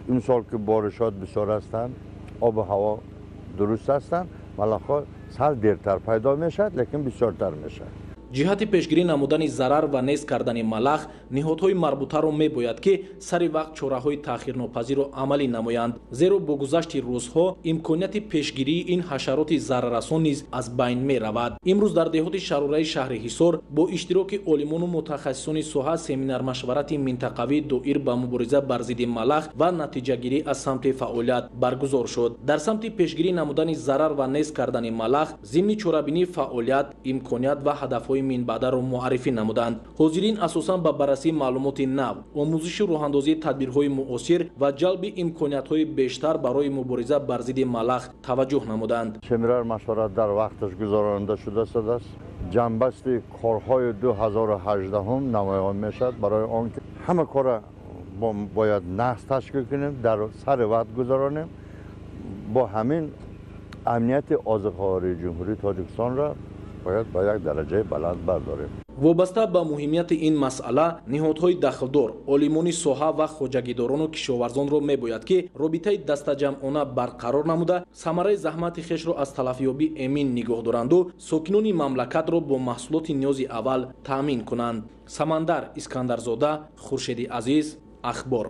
имсол ки боришот бисёр ҳастанд, обу ҳаво дуруст ҳастанд, малахҳо сал дертар пайдо мешавад, лекин бисёртар мешавад. Ҷиҳати пешгирӣ намудани зарар ва нест кардани малах, ниҳодҳои марбутаро мебояд, ки сари вақт чораҳои таъхирнопазирро амалӣ намоянд, зеро бо гузашти рӯзҳо имконияти пешгирии ин ҳашароти зараррасон низ аз байн меравад. Имрӯз дар деҳоти Шарораи шаҳри Ҳисор бо иштироки олимону мутахассисони соҳа семинар-машварати минтақавӣ доир ба мубориза бар зидди малах ва натиҷагирӣ аз самти фаъолият баргузор шуд. Дар самти пешгирӣ намудани зарар ва нест кардани малах зимни чорабинии фаъолият, имконият ва ҳадафҳои минбаъдаро муаррифӣ намуданд. Ҳозирин асосан ба баррасии маълумоти нав, омӯзиши роҳандозии тадбирҳои муосир ва ҷалби имкониятҳои бештар барои мубориза бар зидди малах таваҷҷӯҳ намуданд. Семинар машварат дар вақташ гузаронида шудааст. Ҷамъбасти корҳои 2018 намоён мешавад, барои он ки ҳама корро бояд нағз ташкил кунем, дар сари вақт гузаронем. Бо ҳамин амнияти озуқавории Ҷумҳурии Тоҷикистонро бояд ба як дараҷаи баланд бардорем. Вобаста ба муҳимияти ин масъала, ниҳодҳои дахлдор, олимони соҳа ва хоҷагидорону кишоварзонро мебояд, ки робитаи дастаҷамъона барқарор намуда, самараи заҳмати хешро аз талафёбӣ эмин нигоҳ доранду сокинони мамлакатро бо маҳсулоти ниёзи аввал таъмин кунанд. Самандар Искандарзода, Хуршеди Азиз, Ахбор.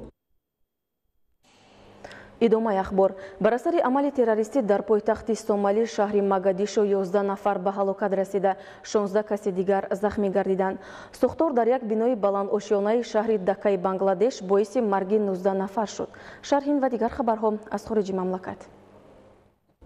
Идомаи ахбор. Бар асари амали террористӣ дар пойтахти Сомалӣ шаҳри Магадишо 11 нафар ба ҳалокат расида, 16 каси дигар захмӣ гардиданд. Сӯхтор дар як бинои баландошёнаи шаҳри Дакаи Бангладеш боиси марги 19 нафар шуд. Шарҳин ва дигар хабарҳо аз хориҷи мамлакат.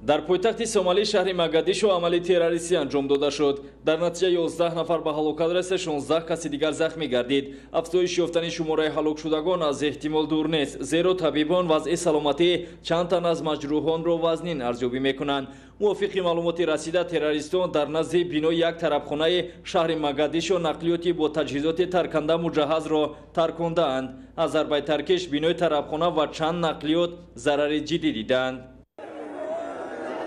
Дар пойтахти Сомалӣ шаҳри Магадишо амали террористӣ анҷом дода шуд. Дар натиҷа 11 нафар ба ҳалокат расида, 16 каси дигар захмӣ гардид. Афзоиш ёфтани шумораи ҳалокшудагон аз эҳтимол дур нест, зеро табибон вазъи саломатии чанд тан аз маҷрӯҳонро вазнин арзёбӣ мекунанд. Мувофиқи маълумоти расида, террористон дар назди бинои як тарабхонаи шаҳри Магадишо нақлиёти бо таҷҳизоти тарканда муҷаҳҳазро таркондаанд. Аз зарбаи таркиш бинои тарабхона ва чанд нақлиёт зарари ҷиддӣ диданд.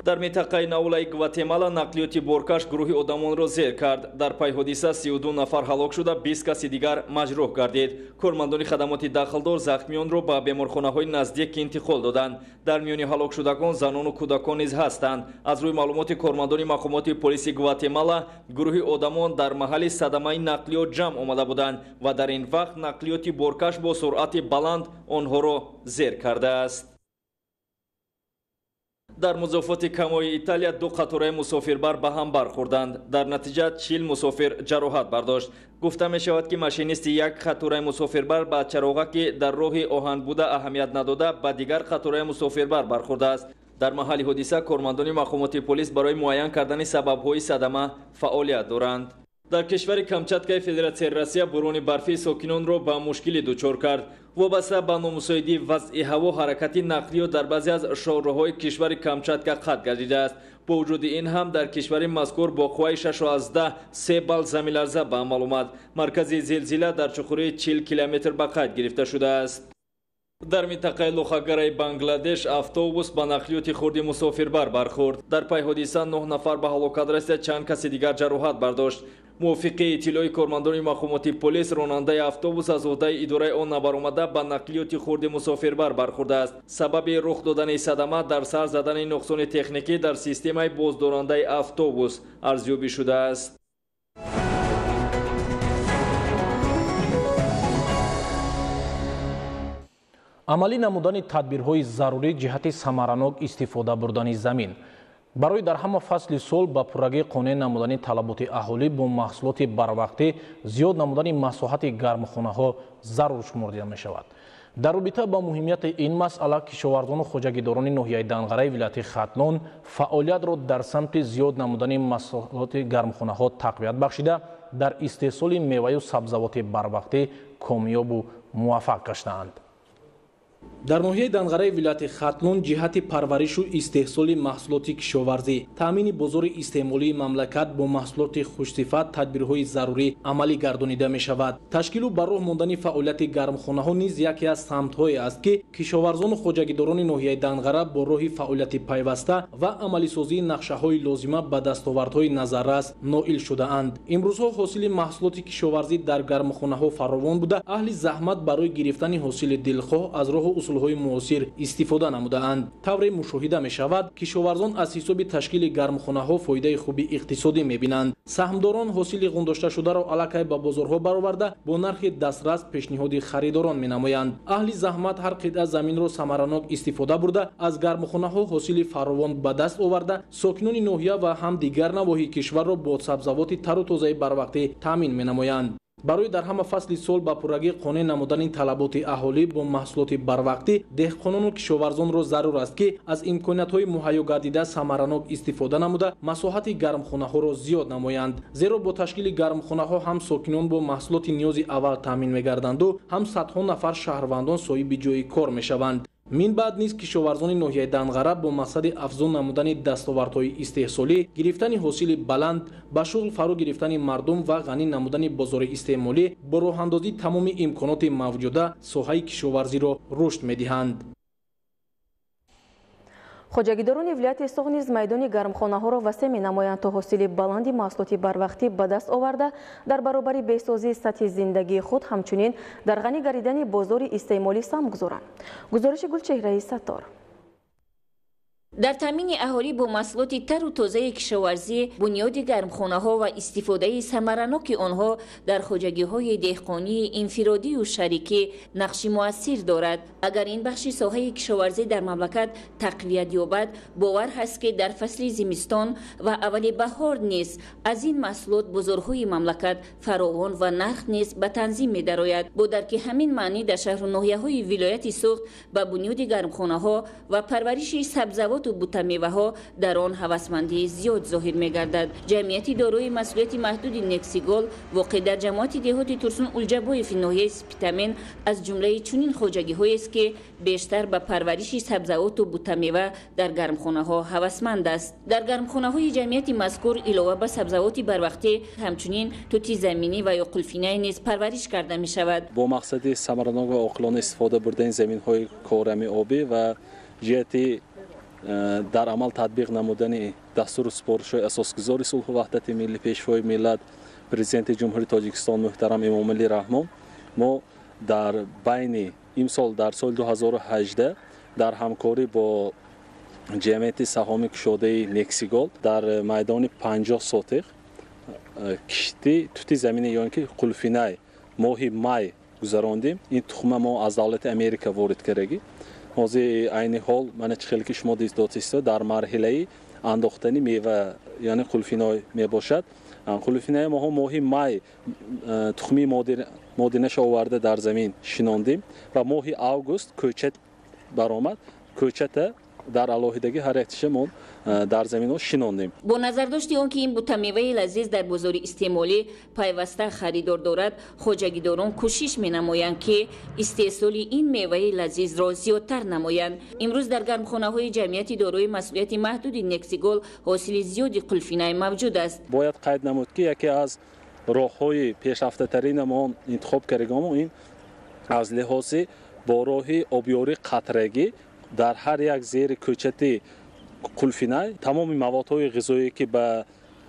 Дар минтақаи Наулаи Гватемала нақлиёти боркаш гурӯҳи одамонро зер кард. Дар пай ҳодиса 32 нафар ҳалок шуда, 20 каси дигар маҷрӯҳ гардид. Кормандони хадамоти дахлдор захмиёнро ба беморхонаҳои наздик интиқол доданд. Дар миёни ҳалокшудагон занону кӯдакон низ ҳастанд. Аз рӯи маълумоти кормандони мақомоти полиси Гватемала, гурӯҳи одамон дар маҳалли садамаи нақлиёт ҷамъ омада буданд ва дар ин вақт нақлиёти боркаш бо суръати баланд онҳоро зер кардааст. Дар музофоти камои Италия ду қатораи мусофирбар ба ҳам бархӯрданд. Дар натиҷа 40 мусофир ҷароҳат бардошт. Гуфта мешавад, ки машинисти як қатораи мусофирбар ба чароға, ки дар роҳи оҳан буда, аҳамият надода, ба дигар қатораи мусофирбар бархӯрдааст. Дар маҳалли ҳодиса кормандони мақомоти полис барои муайян кардани сабабҳои садама фаъолият доранд. Дар кишвари Камчаткаи Федератсияи Россия бурони барфӣ сокинонро ба мушкилӣ дучор кард. Вобаста ба номусоидии вазъи ҳаво ҳаракати нақлиёт дар баъзе аз шоҳроҳҳои кишвари Камчатка қатъ гардидааст. Бо вуҷуди ин ҳам дар кишвари мазкур бо қувваи 6,3 балл заминларза ба амал омад. Маркази зилзила дар чуқурии 40 километр ба қайд гирифта шудааст. Дар минтақаи Лохагараи Бангладеш автобус ба нақлиёти хурди мусофирбар бархӯрд. Дар пай ҳодиса 9 нафар ба ҳалокат расида, чанд каси дигар ҷароҳат бардошт. Мувофиқи иттилои кормандони мақомоти полис, ронандаи автобус аз уҳдаи идораи он набаромада ба нақлиёти хурди мусофирбар бархӯрдааст. Сабаби рух додани садама дар сар задани нуқсони техникӣ дар системаи боздорандаи автобус арзёбӣ шудааст. Амалӣ намудани тадбирҳои зарурӣ ҷиҳати самаранок истифода бурдани замин барои дар ҳама фасли сол ба пуррагӣ қонеъ намудани талаботи аҳолӣ бо маҳсулоти барвақтӣ, зиёд намудани масоҳати гармхонаҳо зарур шумордида мешавад. Дар робита ба муҳимияти ин масъала кишоварзону хоҷагидорони ноҳияи Данғараи вилояти Хатлон фаъолиятро дар самти зиёд намудани маҳсулоти гармхонаҳо тақвият бахшида, дар истеҳсоли меваю сабзавоти барвақтӣ комёбу муваффақ гаштаанд. Дар ноҳияи Данғараи вилояти Хатлон ҷиҳати парваришу истеҳсоли маҳсулоти кишоварзӣ, таъмини бозори истеъмолии мамлакат бо маҳсулоти хушсифат тадбирҳои зарурӣ амалӣ гардонида мешавад. Ташкилу ба роҳ мондани фаъолияти гармхонаҳо низ яке аз самтҳое аст, ки кишоварзону хоҷагидорони ноҳияи Данғара бо роҳи фаъолияти пайваста ва амалисозии нақшаҳои лозима ба дастовардҳои назаррас ноил шудаанд. Имрӯзҳо ҳосили маҳсулоти кишоварзӣ дар гармхонаҳо фаровон буда, аҳли заҳмат барои гирифтани ҳосили дилхоҳ аз роҳу усулҳои муосир истифода намудаанд. Тавре мушоҳида мешавад, кишоварзон аз ҳисоби ташкили гармхонаҳо фоидаи хуби иқтисодӣ мебинанд. Саҳмдорон ҳосили ғундошташударо аллакай ба бозорҳо бароварда, бо нархи дастрас пешниҳоди харидорон менамоянд. Аҳли заҳмат ҳар қитъа заминро самаранок истифода бурда, аз гармхонаҳо ҳосили фаровон ба даст оварда, сокинони ноҳия ва ҳам дигар навоҳии кишварро бо сабзавоти тару тозаи барвақтӣ таъмин менамоянд. Барои дар ҳама фасли сол ба пуррагӣ қонеъ намудани талаботи аҳолӣ бо маҳсулоти барвақтӣ, деҳқонону кишоварзонро зарур аст, ки аз имкониятҳои муҳайё гардида самаранок истифода намуда, масоҳати гармхонаҳоро зиёд намоянд. Зеро бо ташкили гармхонаҳо ҳам сокинон бо маҳсулоти ниёзи аввал таъмин мегарданду, ҳам садҳо нафар шаҳрвандон соҳиби ҷойи кор мешаванд. Мин баъд низ кишоварзони ноҳияи Данғара бо мақсади афзун намудани дастовардҳои истеҳсолӣ, гирифтани ҳосили баланд, ба шуғл фаро гирифтани мардум ва ғанӣ намудани бозори истеъмолӣ бо роҳандозии тамоми имконоти мавҷуда соҳаи кишоварзиро рушд медиҳанд. Хоҷагидорони вилояти Суғд низ майдони гармхонаҳоро васеъ менамоянд, то ҳосили баланди маҳсулоти барвақтӣ ба даст оварда, дар баробари беҳсозии сатҳи зиндагии худ ҳамчунин дар ғанӣ гардидани бозори истеъмолӣ саҳм гузоранд. Гузориши Гулчеҳраи Саттор. Дар таъмини аҳолӣ бо маҳсулоти тару тозаи кишоварзӣ, бунёди гармхонаҳо ва истифодаи самараноки онҳо дар хоҷагиҳои деҳқонии инфиродию шарикӣ нақши муассир дорад. Агар ин бахши соҳаи кишоварзӣ дар мамлакат тақвият ёбад, бовар ҳаст, ки дар фасли зимистон ва аввали баҳор низ аз ин маҳсулот бозорҳои мамлакат фаровон ва нарх низ ба танзим медарояд. Бо дарки ҳамин маънӣ дар шаҳру ноҳияҳои вилояти Суғд ба бунёди гармхонаҳо ва парвариши сабзавот бутамеваҳо дар он ҳавасмандии зиёд зоҳир мегардад. Ҷамъияти дорои масъулияти маҳдуди Нексигол воқеъ дар ҷамоати деҳоти Турсун Улҷабоеви ноҳияи Спитамен аз ҷумлаи чунин хоҷагиҳоест, ки бештар ба парвариши сабзавоту бутамева дар гармхонаҳо ҳавасманд аст. Дар гармхонаҳои ҷамъияти мазкур илова ба сабзавоти барвақтӣ ҳамчунин тути заминӣ ва ё қулфинай низ парвариш карда мешавад. Бо мақсади самаранок ва оқилона истифода бурдани заминҳои корами обӣ ва ҷиҳати дар амал татбиқ намудани дастуру супоришҳои асосгузори сулҳу ваҳдати миллӣ, пешвои миллат, президенти Ҷумҳурии Тоҷикистон муҳтарам Эмомалӣ Раҳмон, мо дар байни имсол дар соли 2018 дар ҳамкорӣ бо ҷамъияти саҳоми кушодаи Нексигол дар майдони 50 сотиқ кишти тути заминӣ ё ин ки қулфинай моҳи май гузарондем. Ин тухма мо аз давлати Америка ворид кардагӣ. Ҳозир айни ҳол мана чӣ хеле ки шумо дидотиста дар марҳилаи андохтани мева, яъне қулфиной мебошад. Қулфинаи моҳо моҳи май тухмии модинаша оварда дар замин шинондем ва моҳи август кӯчат баромад. Кӯчата дар алоҳидагӣ ҳар яктиша мо дар заминҳо шинондем. Бо назардошти он ки ин бутамеваи лазиз дар бозори истеъмолӣ пайваста харидор дорад, хоҷагидорон кӯшиш менамоянд, ки истеҳсоли ин меваи лазизро зиёдтар намоянд. Имрӯз дар гармхонаҳои ҷамъияти дорои масъулияти маҳдуди Нексигол ҳосили зиёди қулфинай мавҷуд аст. Бояд қайд намуд, ки яке аз роҳҳои пешрафтатарина мо интихоб кардагимо ин аз лиҳози бо роҳи обёрии қатрагӣ дар ҳар як зери кӯчати қулфинай тамоми маводҳои ғизоие, ки ба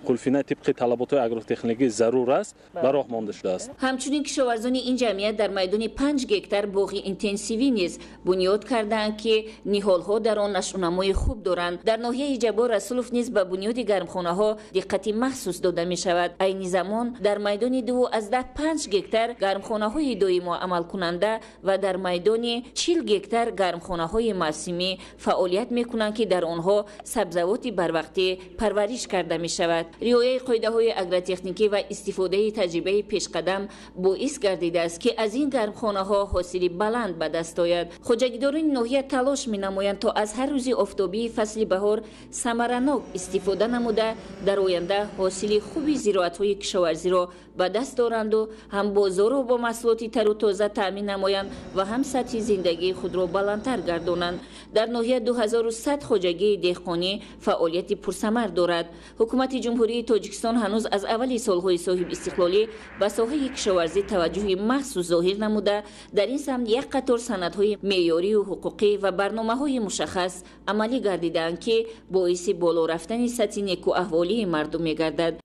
қулфинай тибқи талаботҳои агротехникӣ зарур аст, ба роҳ монда шудааст. Ҳамчунин кишоварзони ин ҷамъият дар майдони 5 гектар боғи интенсивӣ низ бунёд кардаанд, ки ниҳолҳо дар он нашъунамои хуб доранд. Дар ноҳияи Ҷаббор Расулов низ ба бунёди гармхонаҳо диққати махсус дода мешавад. Айни замон дар майдони 2,5 гектар гармхонаҳои доимо амалкунанда ва дар майдони 40 гектар гармхонаҳои мавсимӣ фаъолият мекунанд, ки дар онҳо сабзавоти барвақтӣ парвариш карда мешавад. Риояи қоидаҳои агротехникӣ ва истифодаи таҷрибаи пешқадам боис гардидааст, ки аз ин гармхонаҳо ҳосили баланд ба даст ояд. Хоҷагидорони ноҳия талош менамоянд, то аз ҳар рӯзи офтобии фасли баҳор самаранок истифода намуда, дар оянда ҳосили хуби зироатҳои кишоварзиро ба даст оранду ҳам бозорро бо маҳсулоти тару тоза таъмин намоянд ва ҳам сатҳи зиндагии худро баландтар гардонанд. Дар ноҳия 2100 хоҷагии деҳқонӣ фаъолияти пурсамар дорад. Ҳукумати Ҷумҳурии Тоҷикистон ҳанӯз аз аввали солҳои соҳибистиқлолӣ ба соҳаи кишоварзӣ таваҷҷӯҳи махсус зоҳир намуда, дар ин самт як қатор санадҳои меъёрию ҳуқуқӣ ва барномаҳои мушаххас амалӣ гардидаанд, ки боиси боло рафтани сатҳи некӯаҳволии мардум мегардад.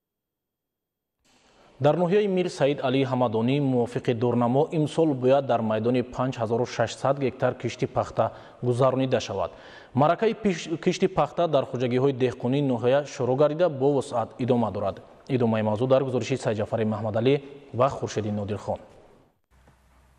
Дар ноҳияи Мир Саид Алии Ҳамадонӣ мувофиқи дурнамо имсол бояд дар майдони 5600 гектар кишти пахта гузаронида шавад. Маъракаи кишти пахта дар хоҷагиҳои деҳқонии ноҳия шурӯъ гардида бо вусъат идома дорад. Идомаи мавзӯъ дар гузориши Сайдҷафари Маҳмадалӣ ва Хуршеди Нодирхон.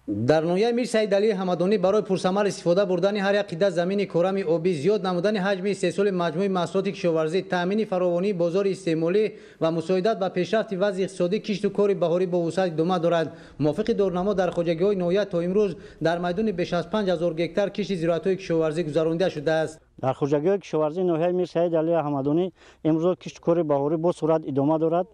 Дар ноҳияи Мир Саид Алии Ҳамадонӣ барои пурсамар истифода бурдани ҳар як қида замини корами обӣ, зиёд намудани ҳаҷми истеҳсоли маҷмӯи маҳсулоти кишоварзӣ, таъмини фаровонии бозори истеъмолӣ ва мусоидат ба пешрафти вазъи иқтисодӣ кишту кори баҳорӣ бо вусъат идома дорад. Мувофиқи дурнамо дар хоҷагиҳои ноҳия то имрӯз дар майдони беш аз 5000 гектар кишти зироатҳои кишоварзӣ гузаронида шудааст. Дар хоҷагиҳои кишоварзии ноҳияи Мир Саид Алии Ҳамадонӣ имрӯз кишту кори баҳорӣ бо суръат идома дорад.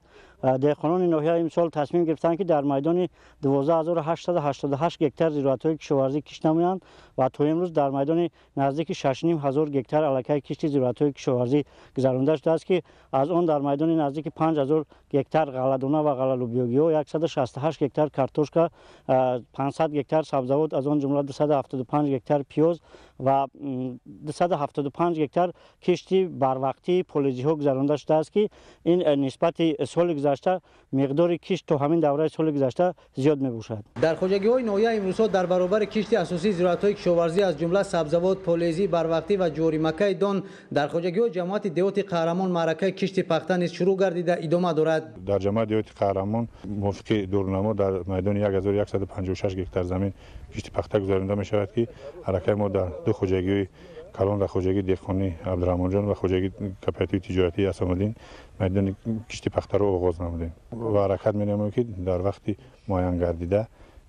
Деҳқонони ноҳия имсол тасмим гирифтанд, ки дар майдони 12888 гектар зироатҳои кишоварзӣ кишт намоянд ва то имрӯз дар майдони наздики 6500 гектар аллакай кишти зироатҳои кишоварзӣ гузаронида шудааст, ки аз он дар майдони наздики 5000 гектар ғалладона ва ғаллалубиёгиҳо, 168 гектар картошка, 500 гектар сабзавот, аз он ҷумла 275 гектар пиёз ва 275 гектар кишти барвақтии полезиҳо гузаронида шудааст, ки ин нисбати соли гузашта миқдори кишт то ҳамин давраи соли гузашта зиёд мебошад. Дар хоҷагиҳои ноҳия имрӯзҳо дар баробари кишти асосии зироатҳои кишоварзӣ аз ҷумла сабзавот, полезӣ, барвақтӣ ва ҷуворимакаи дон дар хоҷагиҳои ҷамоати деҳоти Қаҳрамон маъракаи кишти пахта низ шурӯъ гардида идома дорад. Дар ҷамоати деҳоти Қаҳрамон мувофиқи дурнамо дар майдони 1156 гектар замин кишти пахта гузаронида мешавад, ки ҳаракаи мо дар ду хоҷагиҳои калон, дар хоҷагии деҳқонӣ Абдураҳмонҷон ва хоҷагии кооперативи тиҷоратии Асомуддин майдони кишти пахтаро оғоз намудем ва ҳаракат менамоем, ки дар вақти муайян гардида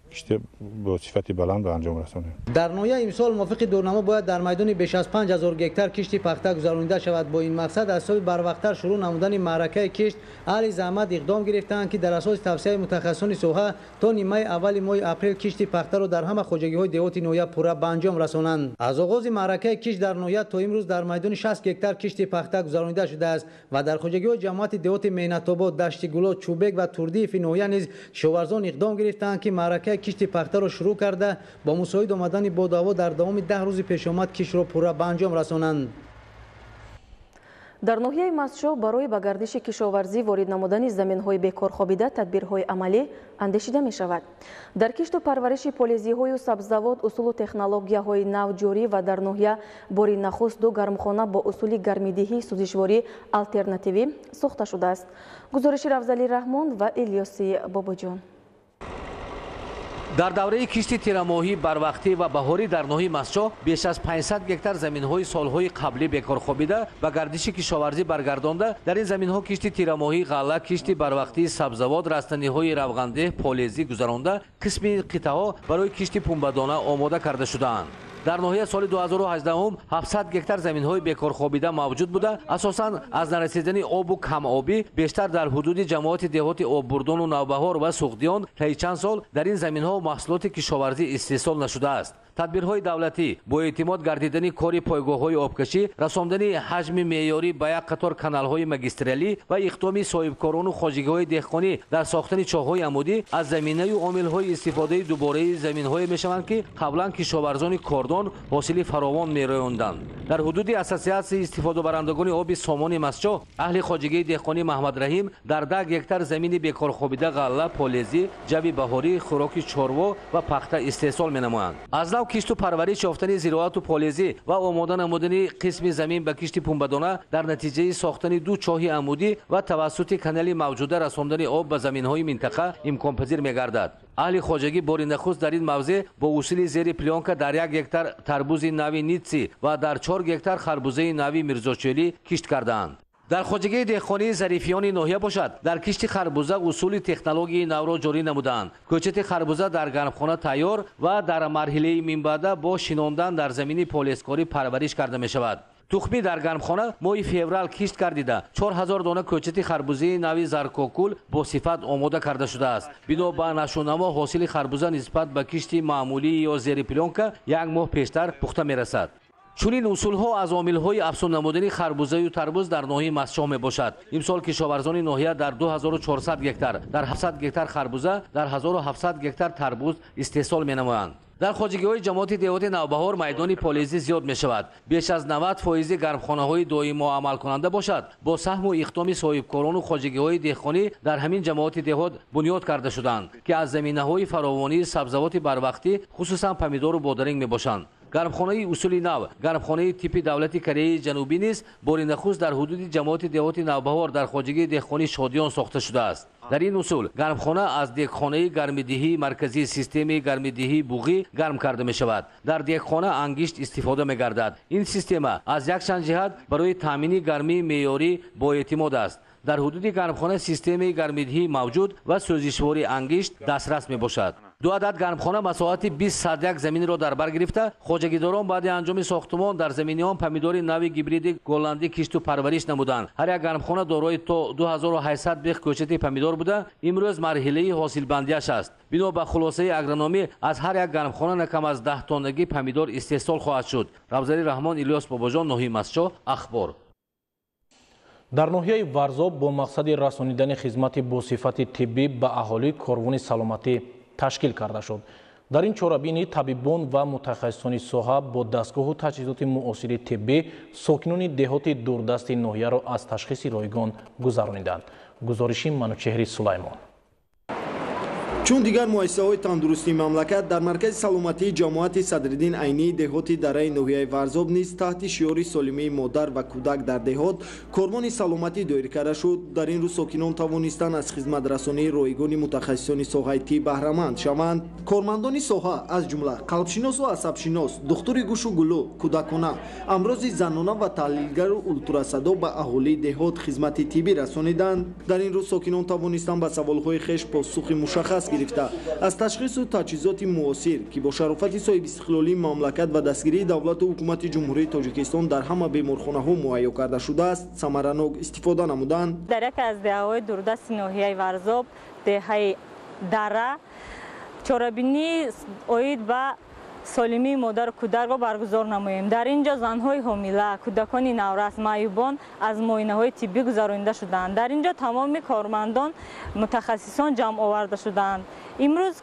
кишти бо сифати баланд ба анҷом расонем. Дар ноҳия имсол мувофиқи дурнамо бояд дар майдони беш аз 5000 гектар кишти пахта гузаронида шавад. Бо ин мақсад аз ҳисоби барвақттар шурӯъ намудани маъракаи кишт аҳли заҳмат иқдом гирифтаанд, ки дар асоси тавсияи мутахассисони соҳа то нимаи аввали моҳи апрел кишти пахтаро дар ҳама хоҷагиҳои деҳоти ноҳия пурра ба анҷом расонанд. Аз оғози маъракаи кишт дар ноҳия то имрӯз дар майдони 60 гектар кишти пахта гузаронида шудааст ва дар хоҷагиҳои ҷамоати деҳоти Меҳнатобод, Даштигуло, Чӯбек ва Турдиеви ноҳия низ кишоварзон иқдом гирифтаанд, ки маъракаи кишти пахтаро шурӯъ карда бо мусоид омадани боду ҳаво дар давоми 10 рӯзи пешомад киштро пурра ба анҷом расонанд. Дар ноҳияи Мастчоҳ барои ба гардиши кишоварзӣ ворид намудани заминҳои бекорхобида тадбирҳои амалӣ андешида мешавад. Дар кишту парвариши полезиҳою сабзавот усулу технологияҳои нав ҷорӣ ва дар ноҳия бори нахуст ду гармхона бо усули гармидиҳии сӯзишворӣ алтернативӣ сохта шудааст. Гузориши Рафзалӣ Раҳмон ва Илёси Бобоҷон. Дар давраи кишти тирамоҳӣ, барвақтӣ ва баҳорӣ дар ноҳияи Мастчоҳ беш аз 500 гектар заминҳои солҳои қаблӣ бекорхобида ба гардиши кишоварзӣ баргардонда, дар ин заминҳо кишти тирамоҳӣ, ғалла, кишти барвақтии сабзавот, растаниҳои равғандеҳ, полезӣ гузаронда, қисми қитъаҳо барои кишти пунбадона омода карда шудаанд. Дар ноҳия соли 2018 700 гектар заминҳои бекорхобида мавҷуд буда, асосан аз нарасидани обу камобӣ бештар дар ҳудуди ҷамоати деҳоти Оббурдону Навбаҳор ва Суғдиён таи чанд сол дар ин заминҳо маҳсулоти кишоварзӣ истеҳсол нашудааст. Тадбирҳои давлатӣ бо эътимод гардидани кори пойгоҳҳои обкашӣ, расондани ҳаҷми меъёрӣ ба як қатор каналҳои магистралӣ ва иқдоми соҳибкорону хоҷагиҳои деҳқонӣ дар сохтани чоҳҳои амудӣ аз заминаю омилҳои истифодаи дубораи заминҳое мешаванд, ки қаблан кишоварзони кордон ҳосили фаровон мерӯёнданд. Дар ҳудуди ассотсиатсияи истифодабарандагони оби Сомони Мастчоҳ аҳли хоҷагии деҳқонӣ Маҳмадраҳим дар 10 гектар замини бекорхобида ғалла, полезӣ, ҷави баҳорӣ, хӯроки чорво ва пахта истеҳсол менамоянд. Аз нав кишту парвариш ёфтани зироату полезӣ ва омода намудани қисми замин ба кишти пунбадона дар натиҷаи сохтани ду чоҳи амудӣ ва тавассути канали мавҷуда расондани об ба заминҳои минтақа имконпазир мегардад. Аҳли хоҷагӣ бори нахуст дар ин мавзеъ бо усули зери плёнка дар 1 гектар тарбузи нави Ницци ва дар 4 гектар харбузаи нави Мирзочелӣ кишт кардаанд. Дар хоҷагии деҳқонии Зарифиёни ноҳия бошад, дар кишти харбуза усули технологияи навро ҷорӣ намудаанд. Кӯчати харбуза дар гармхона тайёр ва дар марҳилаи минбаъда бо шинондан дар замини полезкорӣ парвариш карда мешавад. Тухмӣ дар гармхона моҳи феврал кишт гардида, 4000 дона кӯчати харбузаи нави Заркокул бо сифат омода карда шудааст. Бино ба нашъунамо, ҳосили харбуза нисбат ба кишти маъмулӣ ё зери плёнка як моҳ пештар пухта мерасад. Чунин усулҳо аз омилҳои афзун намудани харбузаю тарбуз дар ноҳияи Мастчоҳ мебошад. Имсол кишоварзони ноҳия дар 2400 гектар, дар 700 гектар харбуза, дар 1700 гектар тарбуз истеҳсол менамоянд. Дар хоҷагиҳои ҷамоати деҳоти Навбаҳор майдони полезӣ зиёд мешавад. Беш аз 90% гармхонаҳои доимо амалкунанда бошад, бо саҳму иқдоми соҳибкорону хоҷагиҳои деҳқонӣ дар ҳамин ҷамоати деҳот бунёд карда шуданд, ки аз заминаҳои фаровонии сабзавоти барвақтӣ, хусусан помидору бодаринг мебошанд. Гармхонаи усули нав, гармхонаи типи давлати Кореяи Ҷанубӣ низ бори нахуст дар ҳудуди ҷамоати деҳоти Навбаҳор дар хоҷагии деҳқонии Шодиён сохта шудааст. Дар ин усул гармхона аз дегхонаи гармидиҳии марказии системаи гармидиҳии буғӣ гарм карда мешавад. Дар дегхона ангишт истифода мегардад. Ин система аз якчанд ҷиҳат барои таъмини гармии меъёрӣ боэътимод аст. Дар ҳудуди гармхона системаи гармидиҳӣ мавҷуд ва сӯзишвории ангишт дастрас мебошад. Ду адад гармхона масоҳати 20 заминро дар бар гирифта, хоҷагидорон баъди анҷоми сохтумон дар замини он помидори нави гибриди голландӣ кишту парвариш намуданд. Ҳар як гармхона дорои то 2800 бех кӯчати помидор буда, имрӯз марҳилаи ҳосилбандиаш аст. Бино ба хулосаи агрономӣ, аз ҳар як гармхона на кам аз 10 тоннагӣ помидор истеҳсол хоҳад шуд. Равзали Раҳмон, Илёс Бобоҷон, ноҳияи Мастчоҳ, Ахбор. Дар ноҳияи Варзоб бо мақсади расонидани хизмати босифати тиббӣ ба аҳолӣ корвони саломатӣ ташкил карда шуд. Дар ин чорабинӣ табибон ва мутахассисони соҳа бо дастгоҳу таҷҳизоти муосири тиббӣ сокинони деҳоти дурдасти ноҳияро аз ташхиси ройгон гузарониданд. Гузориши Манучеҳри Сулаймон. Чун дигар муассисаҳои тандурустии мамлакат, дар маркази саломатии ҷамоати Садриддин Айнии деҳоти дараи ноҳияи Варзоб низ таҳти шиори солимии модар ва кӯдак дар деҳот корвони саломатӣ доир карда шуд. Дар ин рӯз сокинон тавонистанд аз хизматрасонии ройгони мутахассисони соҳаи тиб баҳраманд шаванд. Кормандони соҳа аз ҷумла қалбшиносу асабшинос, духтури гӯшу гулӯ, кӯдакона, амрози занона ва таҳлилгару ултрасадо ба аҳолии деҳот хизмати тиббӣ расониданд. Дар ин рӯз сокинон тавонистанд ба саволҳои хеш посухи мушаххас гирифта, аз ташхису таҷҳизоти муосир, ки бо шарофати соҳибистиқлолии мамлакат ва дастгирии давлату ҳукумати Ҷумҳурии Тоҷикистон дар ҳама беморхонаҳо муҳайё карда шудааст, самаранок истифода намуданд. Дар яке аз деҳаҳои дурдасти ноҳияи Варзоб, деҳаи Дара, чорабинӣ оид ба солимии модару кӯдакро баргузор намоем. Дар ин ҷо занҳои ҳомила, кӯдакони наврас, маъюбон аз муоинаҳои тиббӣ гузаронида шуданд. Дар ин ҷо тамоми кормандон, мутахассисон ҷамъ оварда шуданд. Имрӯз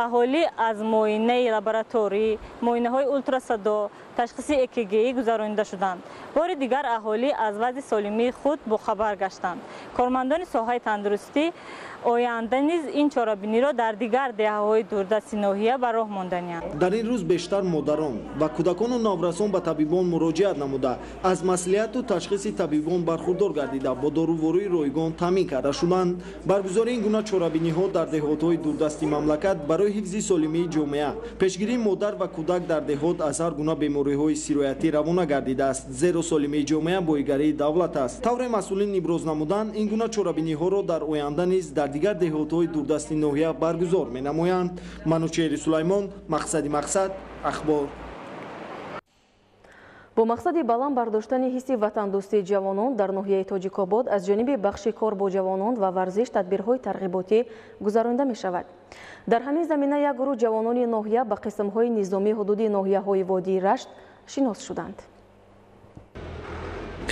аҳолӣ аз муоинаи лабораторӣ, муоинаҳои ултрасадо, ташхиси ЭКГ гузаронида шуданд. Бори дигар аҳолӣ аз вазъи солимии худ бохабар гаштанд. Кормандони соҳаи тандурустӣ оянда низ ин чорабиниро дар дигар деҳаҳои дурдасти ноҳия ба роҳ монданианд. Дар ин рӯз бештар модарон ва кӯдакону наврасон ба табибон муроҷиат намуда, аз маслиҳату ташхиси табибон бархурдор гардида, бо дорувории ройгон таъмин карда шуданд. Баргузории ин гуна чорабиниҳо дар деҳотҳои дурдасти мамлакат барои ҳифзи солимии ҷомеа, пешгирии модар ва кӯдак дар деҳот аз ҳар гуна бемориҳои сироятӣ равона гардидааст, зеро солимии ҷомеа боигарии давлат аст. Тавре масъулин иброз намуданд, ин гуна чорабиниҳоро дар оянда низ дар дигар деҳотҳои дурдасти ноҳия баргузор менамоянд. Манучеҳри Сулаймон, Мақсади Мақсад, Ахбор. Бо мақсади баланд бардоштани ҳисси ватандӯстии ҷавонон дар ноҳияи Тоҷикобод аз ҷониби бахши кор бо ҷавонон ва варзиш тадбирҳои тарғиботӣ гузаронида мешавад. Дар ҳамин замина як гурӯҳ ҷавонони ноҳия ба қисмҳои низомии ҳудуди ноҳияҳои водии Рашт шинос шуданд.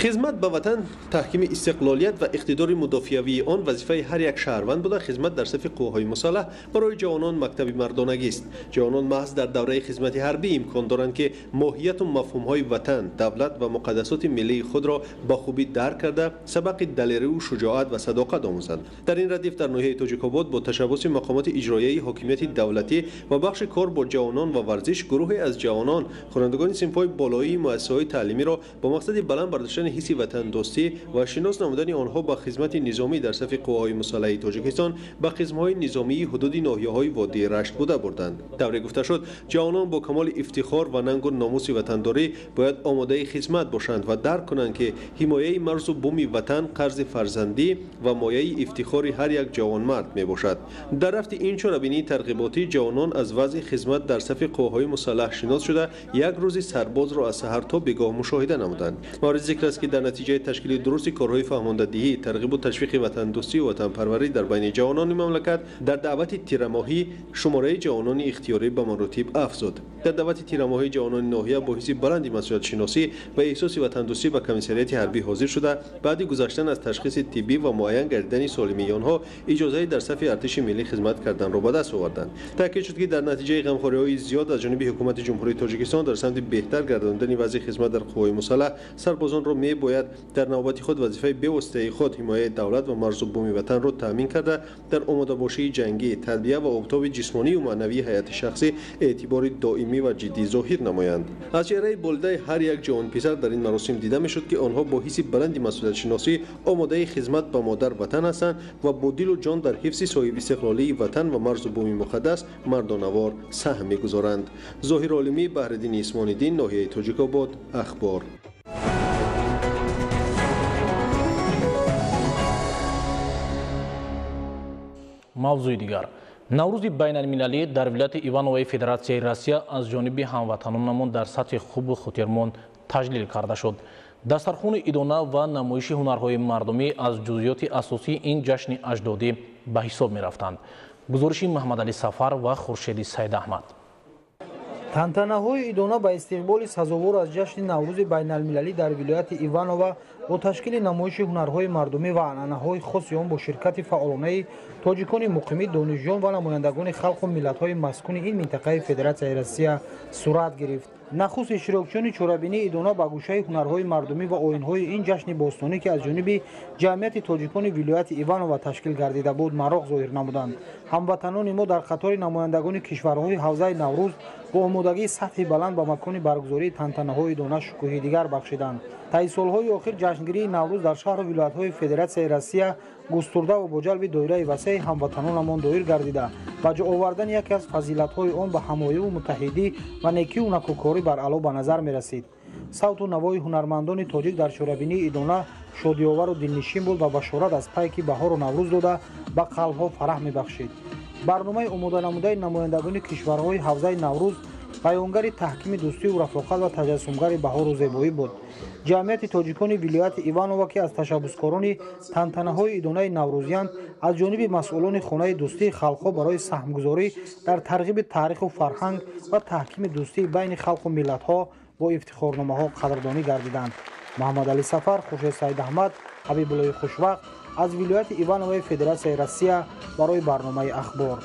Хизмат ба ватан, таҳкими истиқлолият ва иқтидори мудофиавии он вазифаи ҳар як шаҳрванд буда, хизмат дар сафи қувваҳои мусаллаҳ барои ҷавонон мактаби мардонагист. Ҷавонон маҳз дар давраи хизмати ҳарбӣ имкон доранд, ки моҳияту мафҳумҳои ватан, давлат ва муқаддасоти миллии худро ба хубӣ дарк карда, сабақи далерию шуҷоат ва садоқат омӯзанд. Дар ин радиф дар ноҳияи Тоҷикобод бо ташаббуси мақомоти иҷроияи ҳокимияти давлатӣ ва бахши кор бо ҷавонон ва варзиш гурӯҳе аз ҷавонон, хонандагони синфҳои болоии муассисаҳои таълимиро бо мақсади баланд бардоштани намудани ҳисси ватандӯстӣ ва шинос намудани онҳо ба хизмати низомӣ дар сафи қувваҳои мусаллаҳи Тоҷикистон ба қисмҳои низомии ҳудуди ноҳияҳои водии Рашт буда бурданд. Тавре гуфта шуд, ҷавонон бо камоли ифтихор ва нангу номуси ватандорӣ бояд омодаи хизмат бошанд ва дарк кунанд, ки ҳимояи марзу буми ватан қарзи фарзандӣ ва мояи ифтихори ҳар як ҷавонмард мебошад. Дар рафти ин чорабинии тарғиботӣ ҷавонон аз вазъи хизмат дар сафи қувваҳои мусаллаҳ шинос шуда, як рӯзи сарбозро аз саҳар то бегоҳ мушоҳида намуданд. Мавриди зикр аст, ки дар натиҷаи ташкили дурусти корҳои фаҳмондадиҳӣ, тарғибу ташвиқи ватандӯстию ватанпарварӣ дар байни ҷавонони мамлакат дар даъвати тирамоҳӣ шумораи ҷавонони ихтиёрӣ ба маротиб афзуд. Дар даъвати тирамоҳии ҷавонони ноҳия бо ҳисси баланди масъулиятшиносӣ ва эҳсоси ватандӯстӣ ба комиссариати ҳарбӣ ҳозир шуда, баъди гузаштан аз ташхиси тиббӣ ва муайян гардидани солимии онҳо иҷозаи дар сафи артиши миллӣ хизмат карданро ба даст оварданд. Таъкид шуд, ки дар натиҷаи ғамхориҳои зиёд аз ҷониби ҳукумати Ҷумҳурии Тоҷикистон дар самти беҳтар гардондани вазъи хизмат дар қувваҳои мусаллаҳ сарбозонро мебояд дар навбати худ вазифаи бевоситаи худ ҳимояи давлат ва марзу буми ватанро таъмин карда, дар омодабошии ҷангӣ, тарбия ва обтоби ҷисмонию маънавии ҳайати шахсӣ эътибори доимӣ ва ҷиддӣ зоҳир намоянд. Аз чеҳраи болидаи ҳар як ҷавонписар дар ин маросим дида мешуд, ки онҳо бо ҳисси баланди масъулиятшиносӣ омодаи хизмат ба модар ватан ҳастанд ва бо дилу ҷон дар ҳифзи соҳибистиқлолии ватан ва марзу буми муқаддас мардонавор саҳм мегузоранд. Зоҳир Олимӣ, Баҳриддини Исмониддин, ноҳияи Тоҷикобод, Ахбор. Мавзӯи дигар. Наврӯзи байналмилалӣ дар вилояти Ивановои Федератсияи Россия аз ҷониби ҳамватанонамон дар сатҳи хубу хотирмон таҷлил карда шуд. Дастархони идона ва намоиши ҳунарҳои мардумӣ аз ҷузъиёти асосии ин ҷашни аҷдодӣ ба ҳисоб мерафтанд. Гузориши Маҳмадалӣ Сафар ва Хуршеди Сайдаҳмад. Тантанаҳои идона ба истиқболи сазовор аз ҷашни Наврӯзи байналмилалӣ дар вилояти Иванова бо ташкили намоиши ҳунарҳои мардумӣ ва анъанаҳои хоси он бо ширкати фаъолонаи тоҷикони муқимӣ, донишҷӯён ва намояндагони халқу миллатҳои маскуни ин минтақаи Федератсияи Россия сурат гирифт. Нахуст иштирокчиёни чорабинии идона ба гӯшаи ҳунарҳои мардумӣ ва оинҳои ин ҷашни бостонӣ, ки аз ҷониби ҷамъияти тоҷикони вилояти Иванова ташкил гардида буд, мароқ зоҳир намуданд. Ҳамватанони мо дар қатори намояндагони кишварҳои ҳавзаи Наврӯз бо омодагии сатҳи баланд ба макони баргузории тантанаҳои идона шукӯҳи дигар бахшиданд. Таи солҳои охир ҷашнгирии Наврӯз дар шаҳру вилоятҳои Федератсияи Россия густурда ва бо ҷалби доираи васеи ҳамватанонамон доир гардида, ба ҷо овардани яке аз фазилатҳои он ба ҳамоюву муттаҳидӣ ва некию накӯкорӣ баръало ба назар мерасид. Савту навои ҳунармандони тоҷик дар чорабинии идона шодиовару дилнишин буд ва башорат аз пайки баҳору Наврӯз дода ба қалбҳо фараҳ мебахшид. Барномаи омоданамудаи намояндагони кишварҳои ҳавзаи Наврӯз баёнгари таҳкими дӯстию рафоқат ва таҷассумгари баҳору зебоӣ буд. Ҷамъияти тоҷикони вилояти Иванова, ки аз ташаббускорони тантанаҳои идонаи наврӯзиянд, аз ҷониби масъулони хонаи дӯстии халқҳо барои саҳмгузорӣ дар тарғиби таъриху фарҳанг ва таҳкими дӯстии байни халқу миллатҳо бо ифтихорномаҳо қадрдонӣ гардиданд. Маҳмадалӣ Сафар, Хуршед Сайдаҳмад, Ҳабибуллои Хушвақт аз вилояти Ивановаи Федератсияи Россия барои барномаи Ахбор.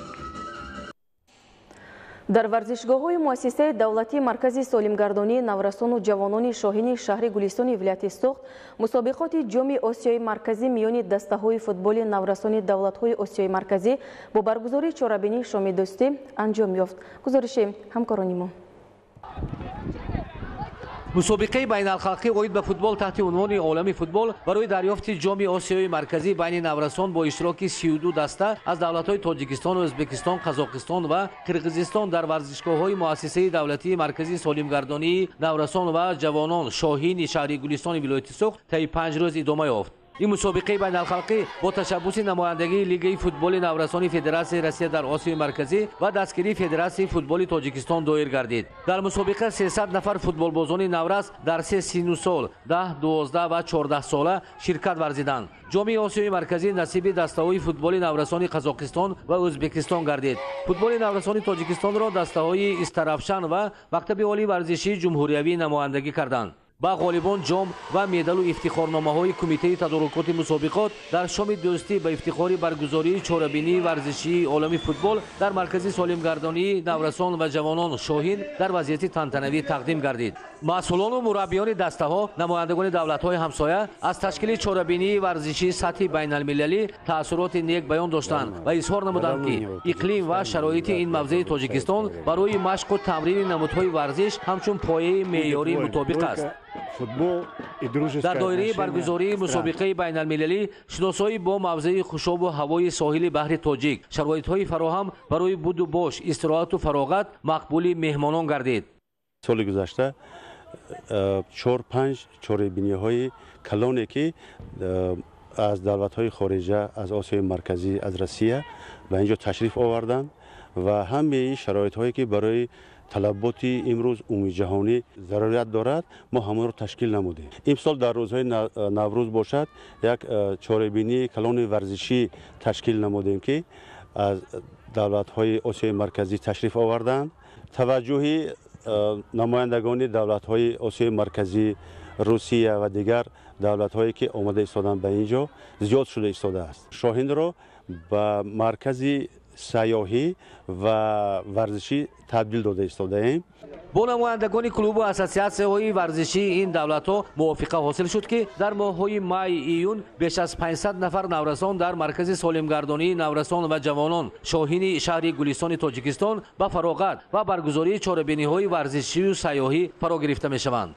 Дар варзишгоҳҳои муассисаи давлатии маркази солимгардонии наврасону ҷавонони шоҳини шаҳри Гулистони вилояти Суғд мусобиқоти ҷоми Осиёи Марказӣ миёни дастаҳои футболи наврасони давлатҳои Осиёи Марказӣ бо баргузории чорабинии шоми дӯстӣ анҷом ёфт. Гузориши ҳамкорони мо. Мусобиқаи байналхалқӣ оид ба футбол таҳти унвони олами футбол барои дарёфти ҷоми Осиёи Марказӣ байни наврасон бо иштироки 32 даста аз давлатҳои Тоҷикистон, Ӯзбекистон, Қазоқистон ва Қирғизистон дар варзишгоҳҳои муассисаи давлатии марказии солимгардонии наврасон ва ҷавонон шоҳини шаҳри Гулистони вилояти Суғд таи 5 рӯз идома ёфт. Ин мусобиқаи байналхалқӣ бо ташаббуси намояндагии Лигаи футболи наврасони Федератсияи Россия дар Осиёи Марказӣ ва дастгирии Федератсияи футболи Тоҷикистон доир гардид. Дар мусобиқа 300 нафар футболбозони наврас дар се синну сол 10, 12 ва 14 сола ширкат варзиданд. Ҷоми Осиёи Марказӣ насиби дастаҳои футболи наврасони Қазоқистон ва Ӯзбекистон гардид. Футболи наврасони Тоҷикистонро дастаҳои Истаравшан ва Мактаби олии варзишии ҷумҳуриявӣ намояндагӣ карданд. Ба ғолибон ҷом ва медалу ифтихорномаҳои кумитаи тадорукоти мусобиқот дар шоми дӯстӣ ба ифтихори баргузории чорабинии варзишии олами футбол дар маркази солимгардонии наврасон ва ҷавонон шоҳин дар вазъияти тантанавӣ тақдим гардид. Масъулону мураббиёни дастаҳо, намояндагони давлатҳои ҳамсоя аз ташкили чорабинии варзишии сатҳи байналмилалӣ таассуроти нек баён доштанд ва изҳор намуданд, ки иқлим ва шароити ин мавзеи Тоҷикистон барои машқу тамрини намудҳои варзиш ҳамчун пояи меъёрӣ мутобиқ аст. Футбол и дружеское. Дар доираи баргузории мусобиқаи байналмилалӣ шиносоӣ бо мавзеи хушобу ҳавои соҳили баҳри Тоҷик, шароитҳои фароҳам барои буду бош, истироҳату фароғат мақбули меҳмонон гардид. Соли гузашта 4-5 чорабиниҳои калоне ки аз давлатҳои хориҷа, аз Осиёи Марказӣ, аз Россия ба инҷо ташриф оварданд ва ҳамаи шароитҳое ки барои талаботи имрӯз умумиҷаҳонӣ зарурият дорад, мо ҳамонро ташкил намудем. Имсол дар рӯзҳои Наврӯз бошад, як чорабинии калони варзишӣ ташкил намудем ки аз давлатҳои Осиёи Марказӣ ташриф оварданд. Таваҷҷӯҳи намояндагони давлатҳои Осиёи Марказӣ, Русия ва дигар давлатҳое ки омада истоданд ба ин ҷо зиёд шуда истодааст. Шоҳинро ба маркази сайёҳӣ ва варзишӣ табдил дода истодаем. Бо намояндагони клубу ассотсиатсияҳои варзишии ин давлатҳо мувофиқа ҳосил шуд, ки дар моҳҳои май июн беш аз 500 нафар наврасон дар маркази солимгардонии наврасон ва ҷавонон Шоҳини шаҳри Гулистони Тоҷикистон ба фароғат ва баргузории чорабиниҳои варзишию сайёҳӣ фаро гирифта мешаванд.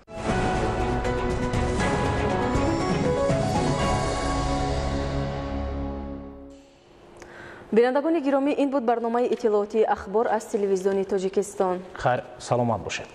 Бинандагони гиромӣ, ин буд барномаи иттилоотии Ахбор аз телевизиони Тоҷикистон. Хайр, саломат бошед.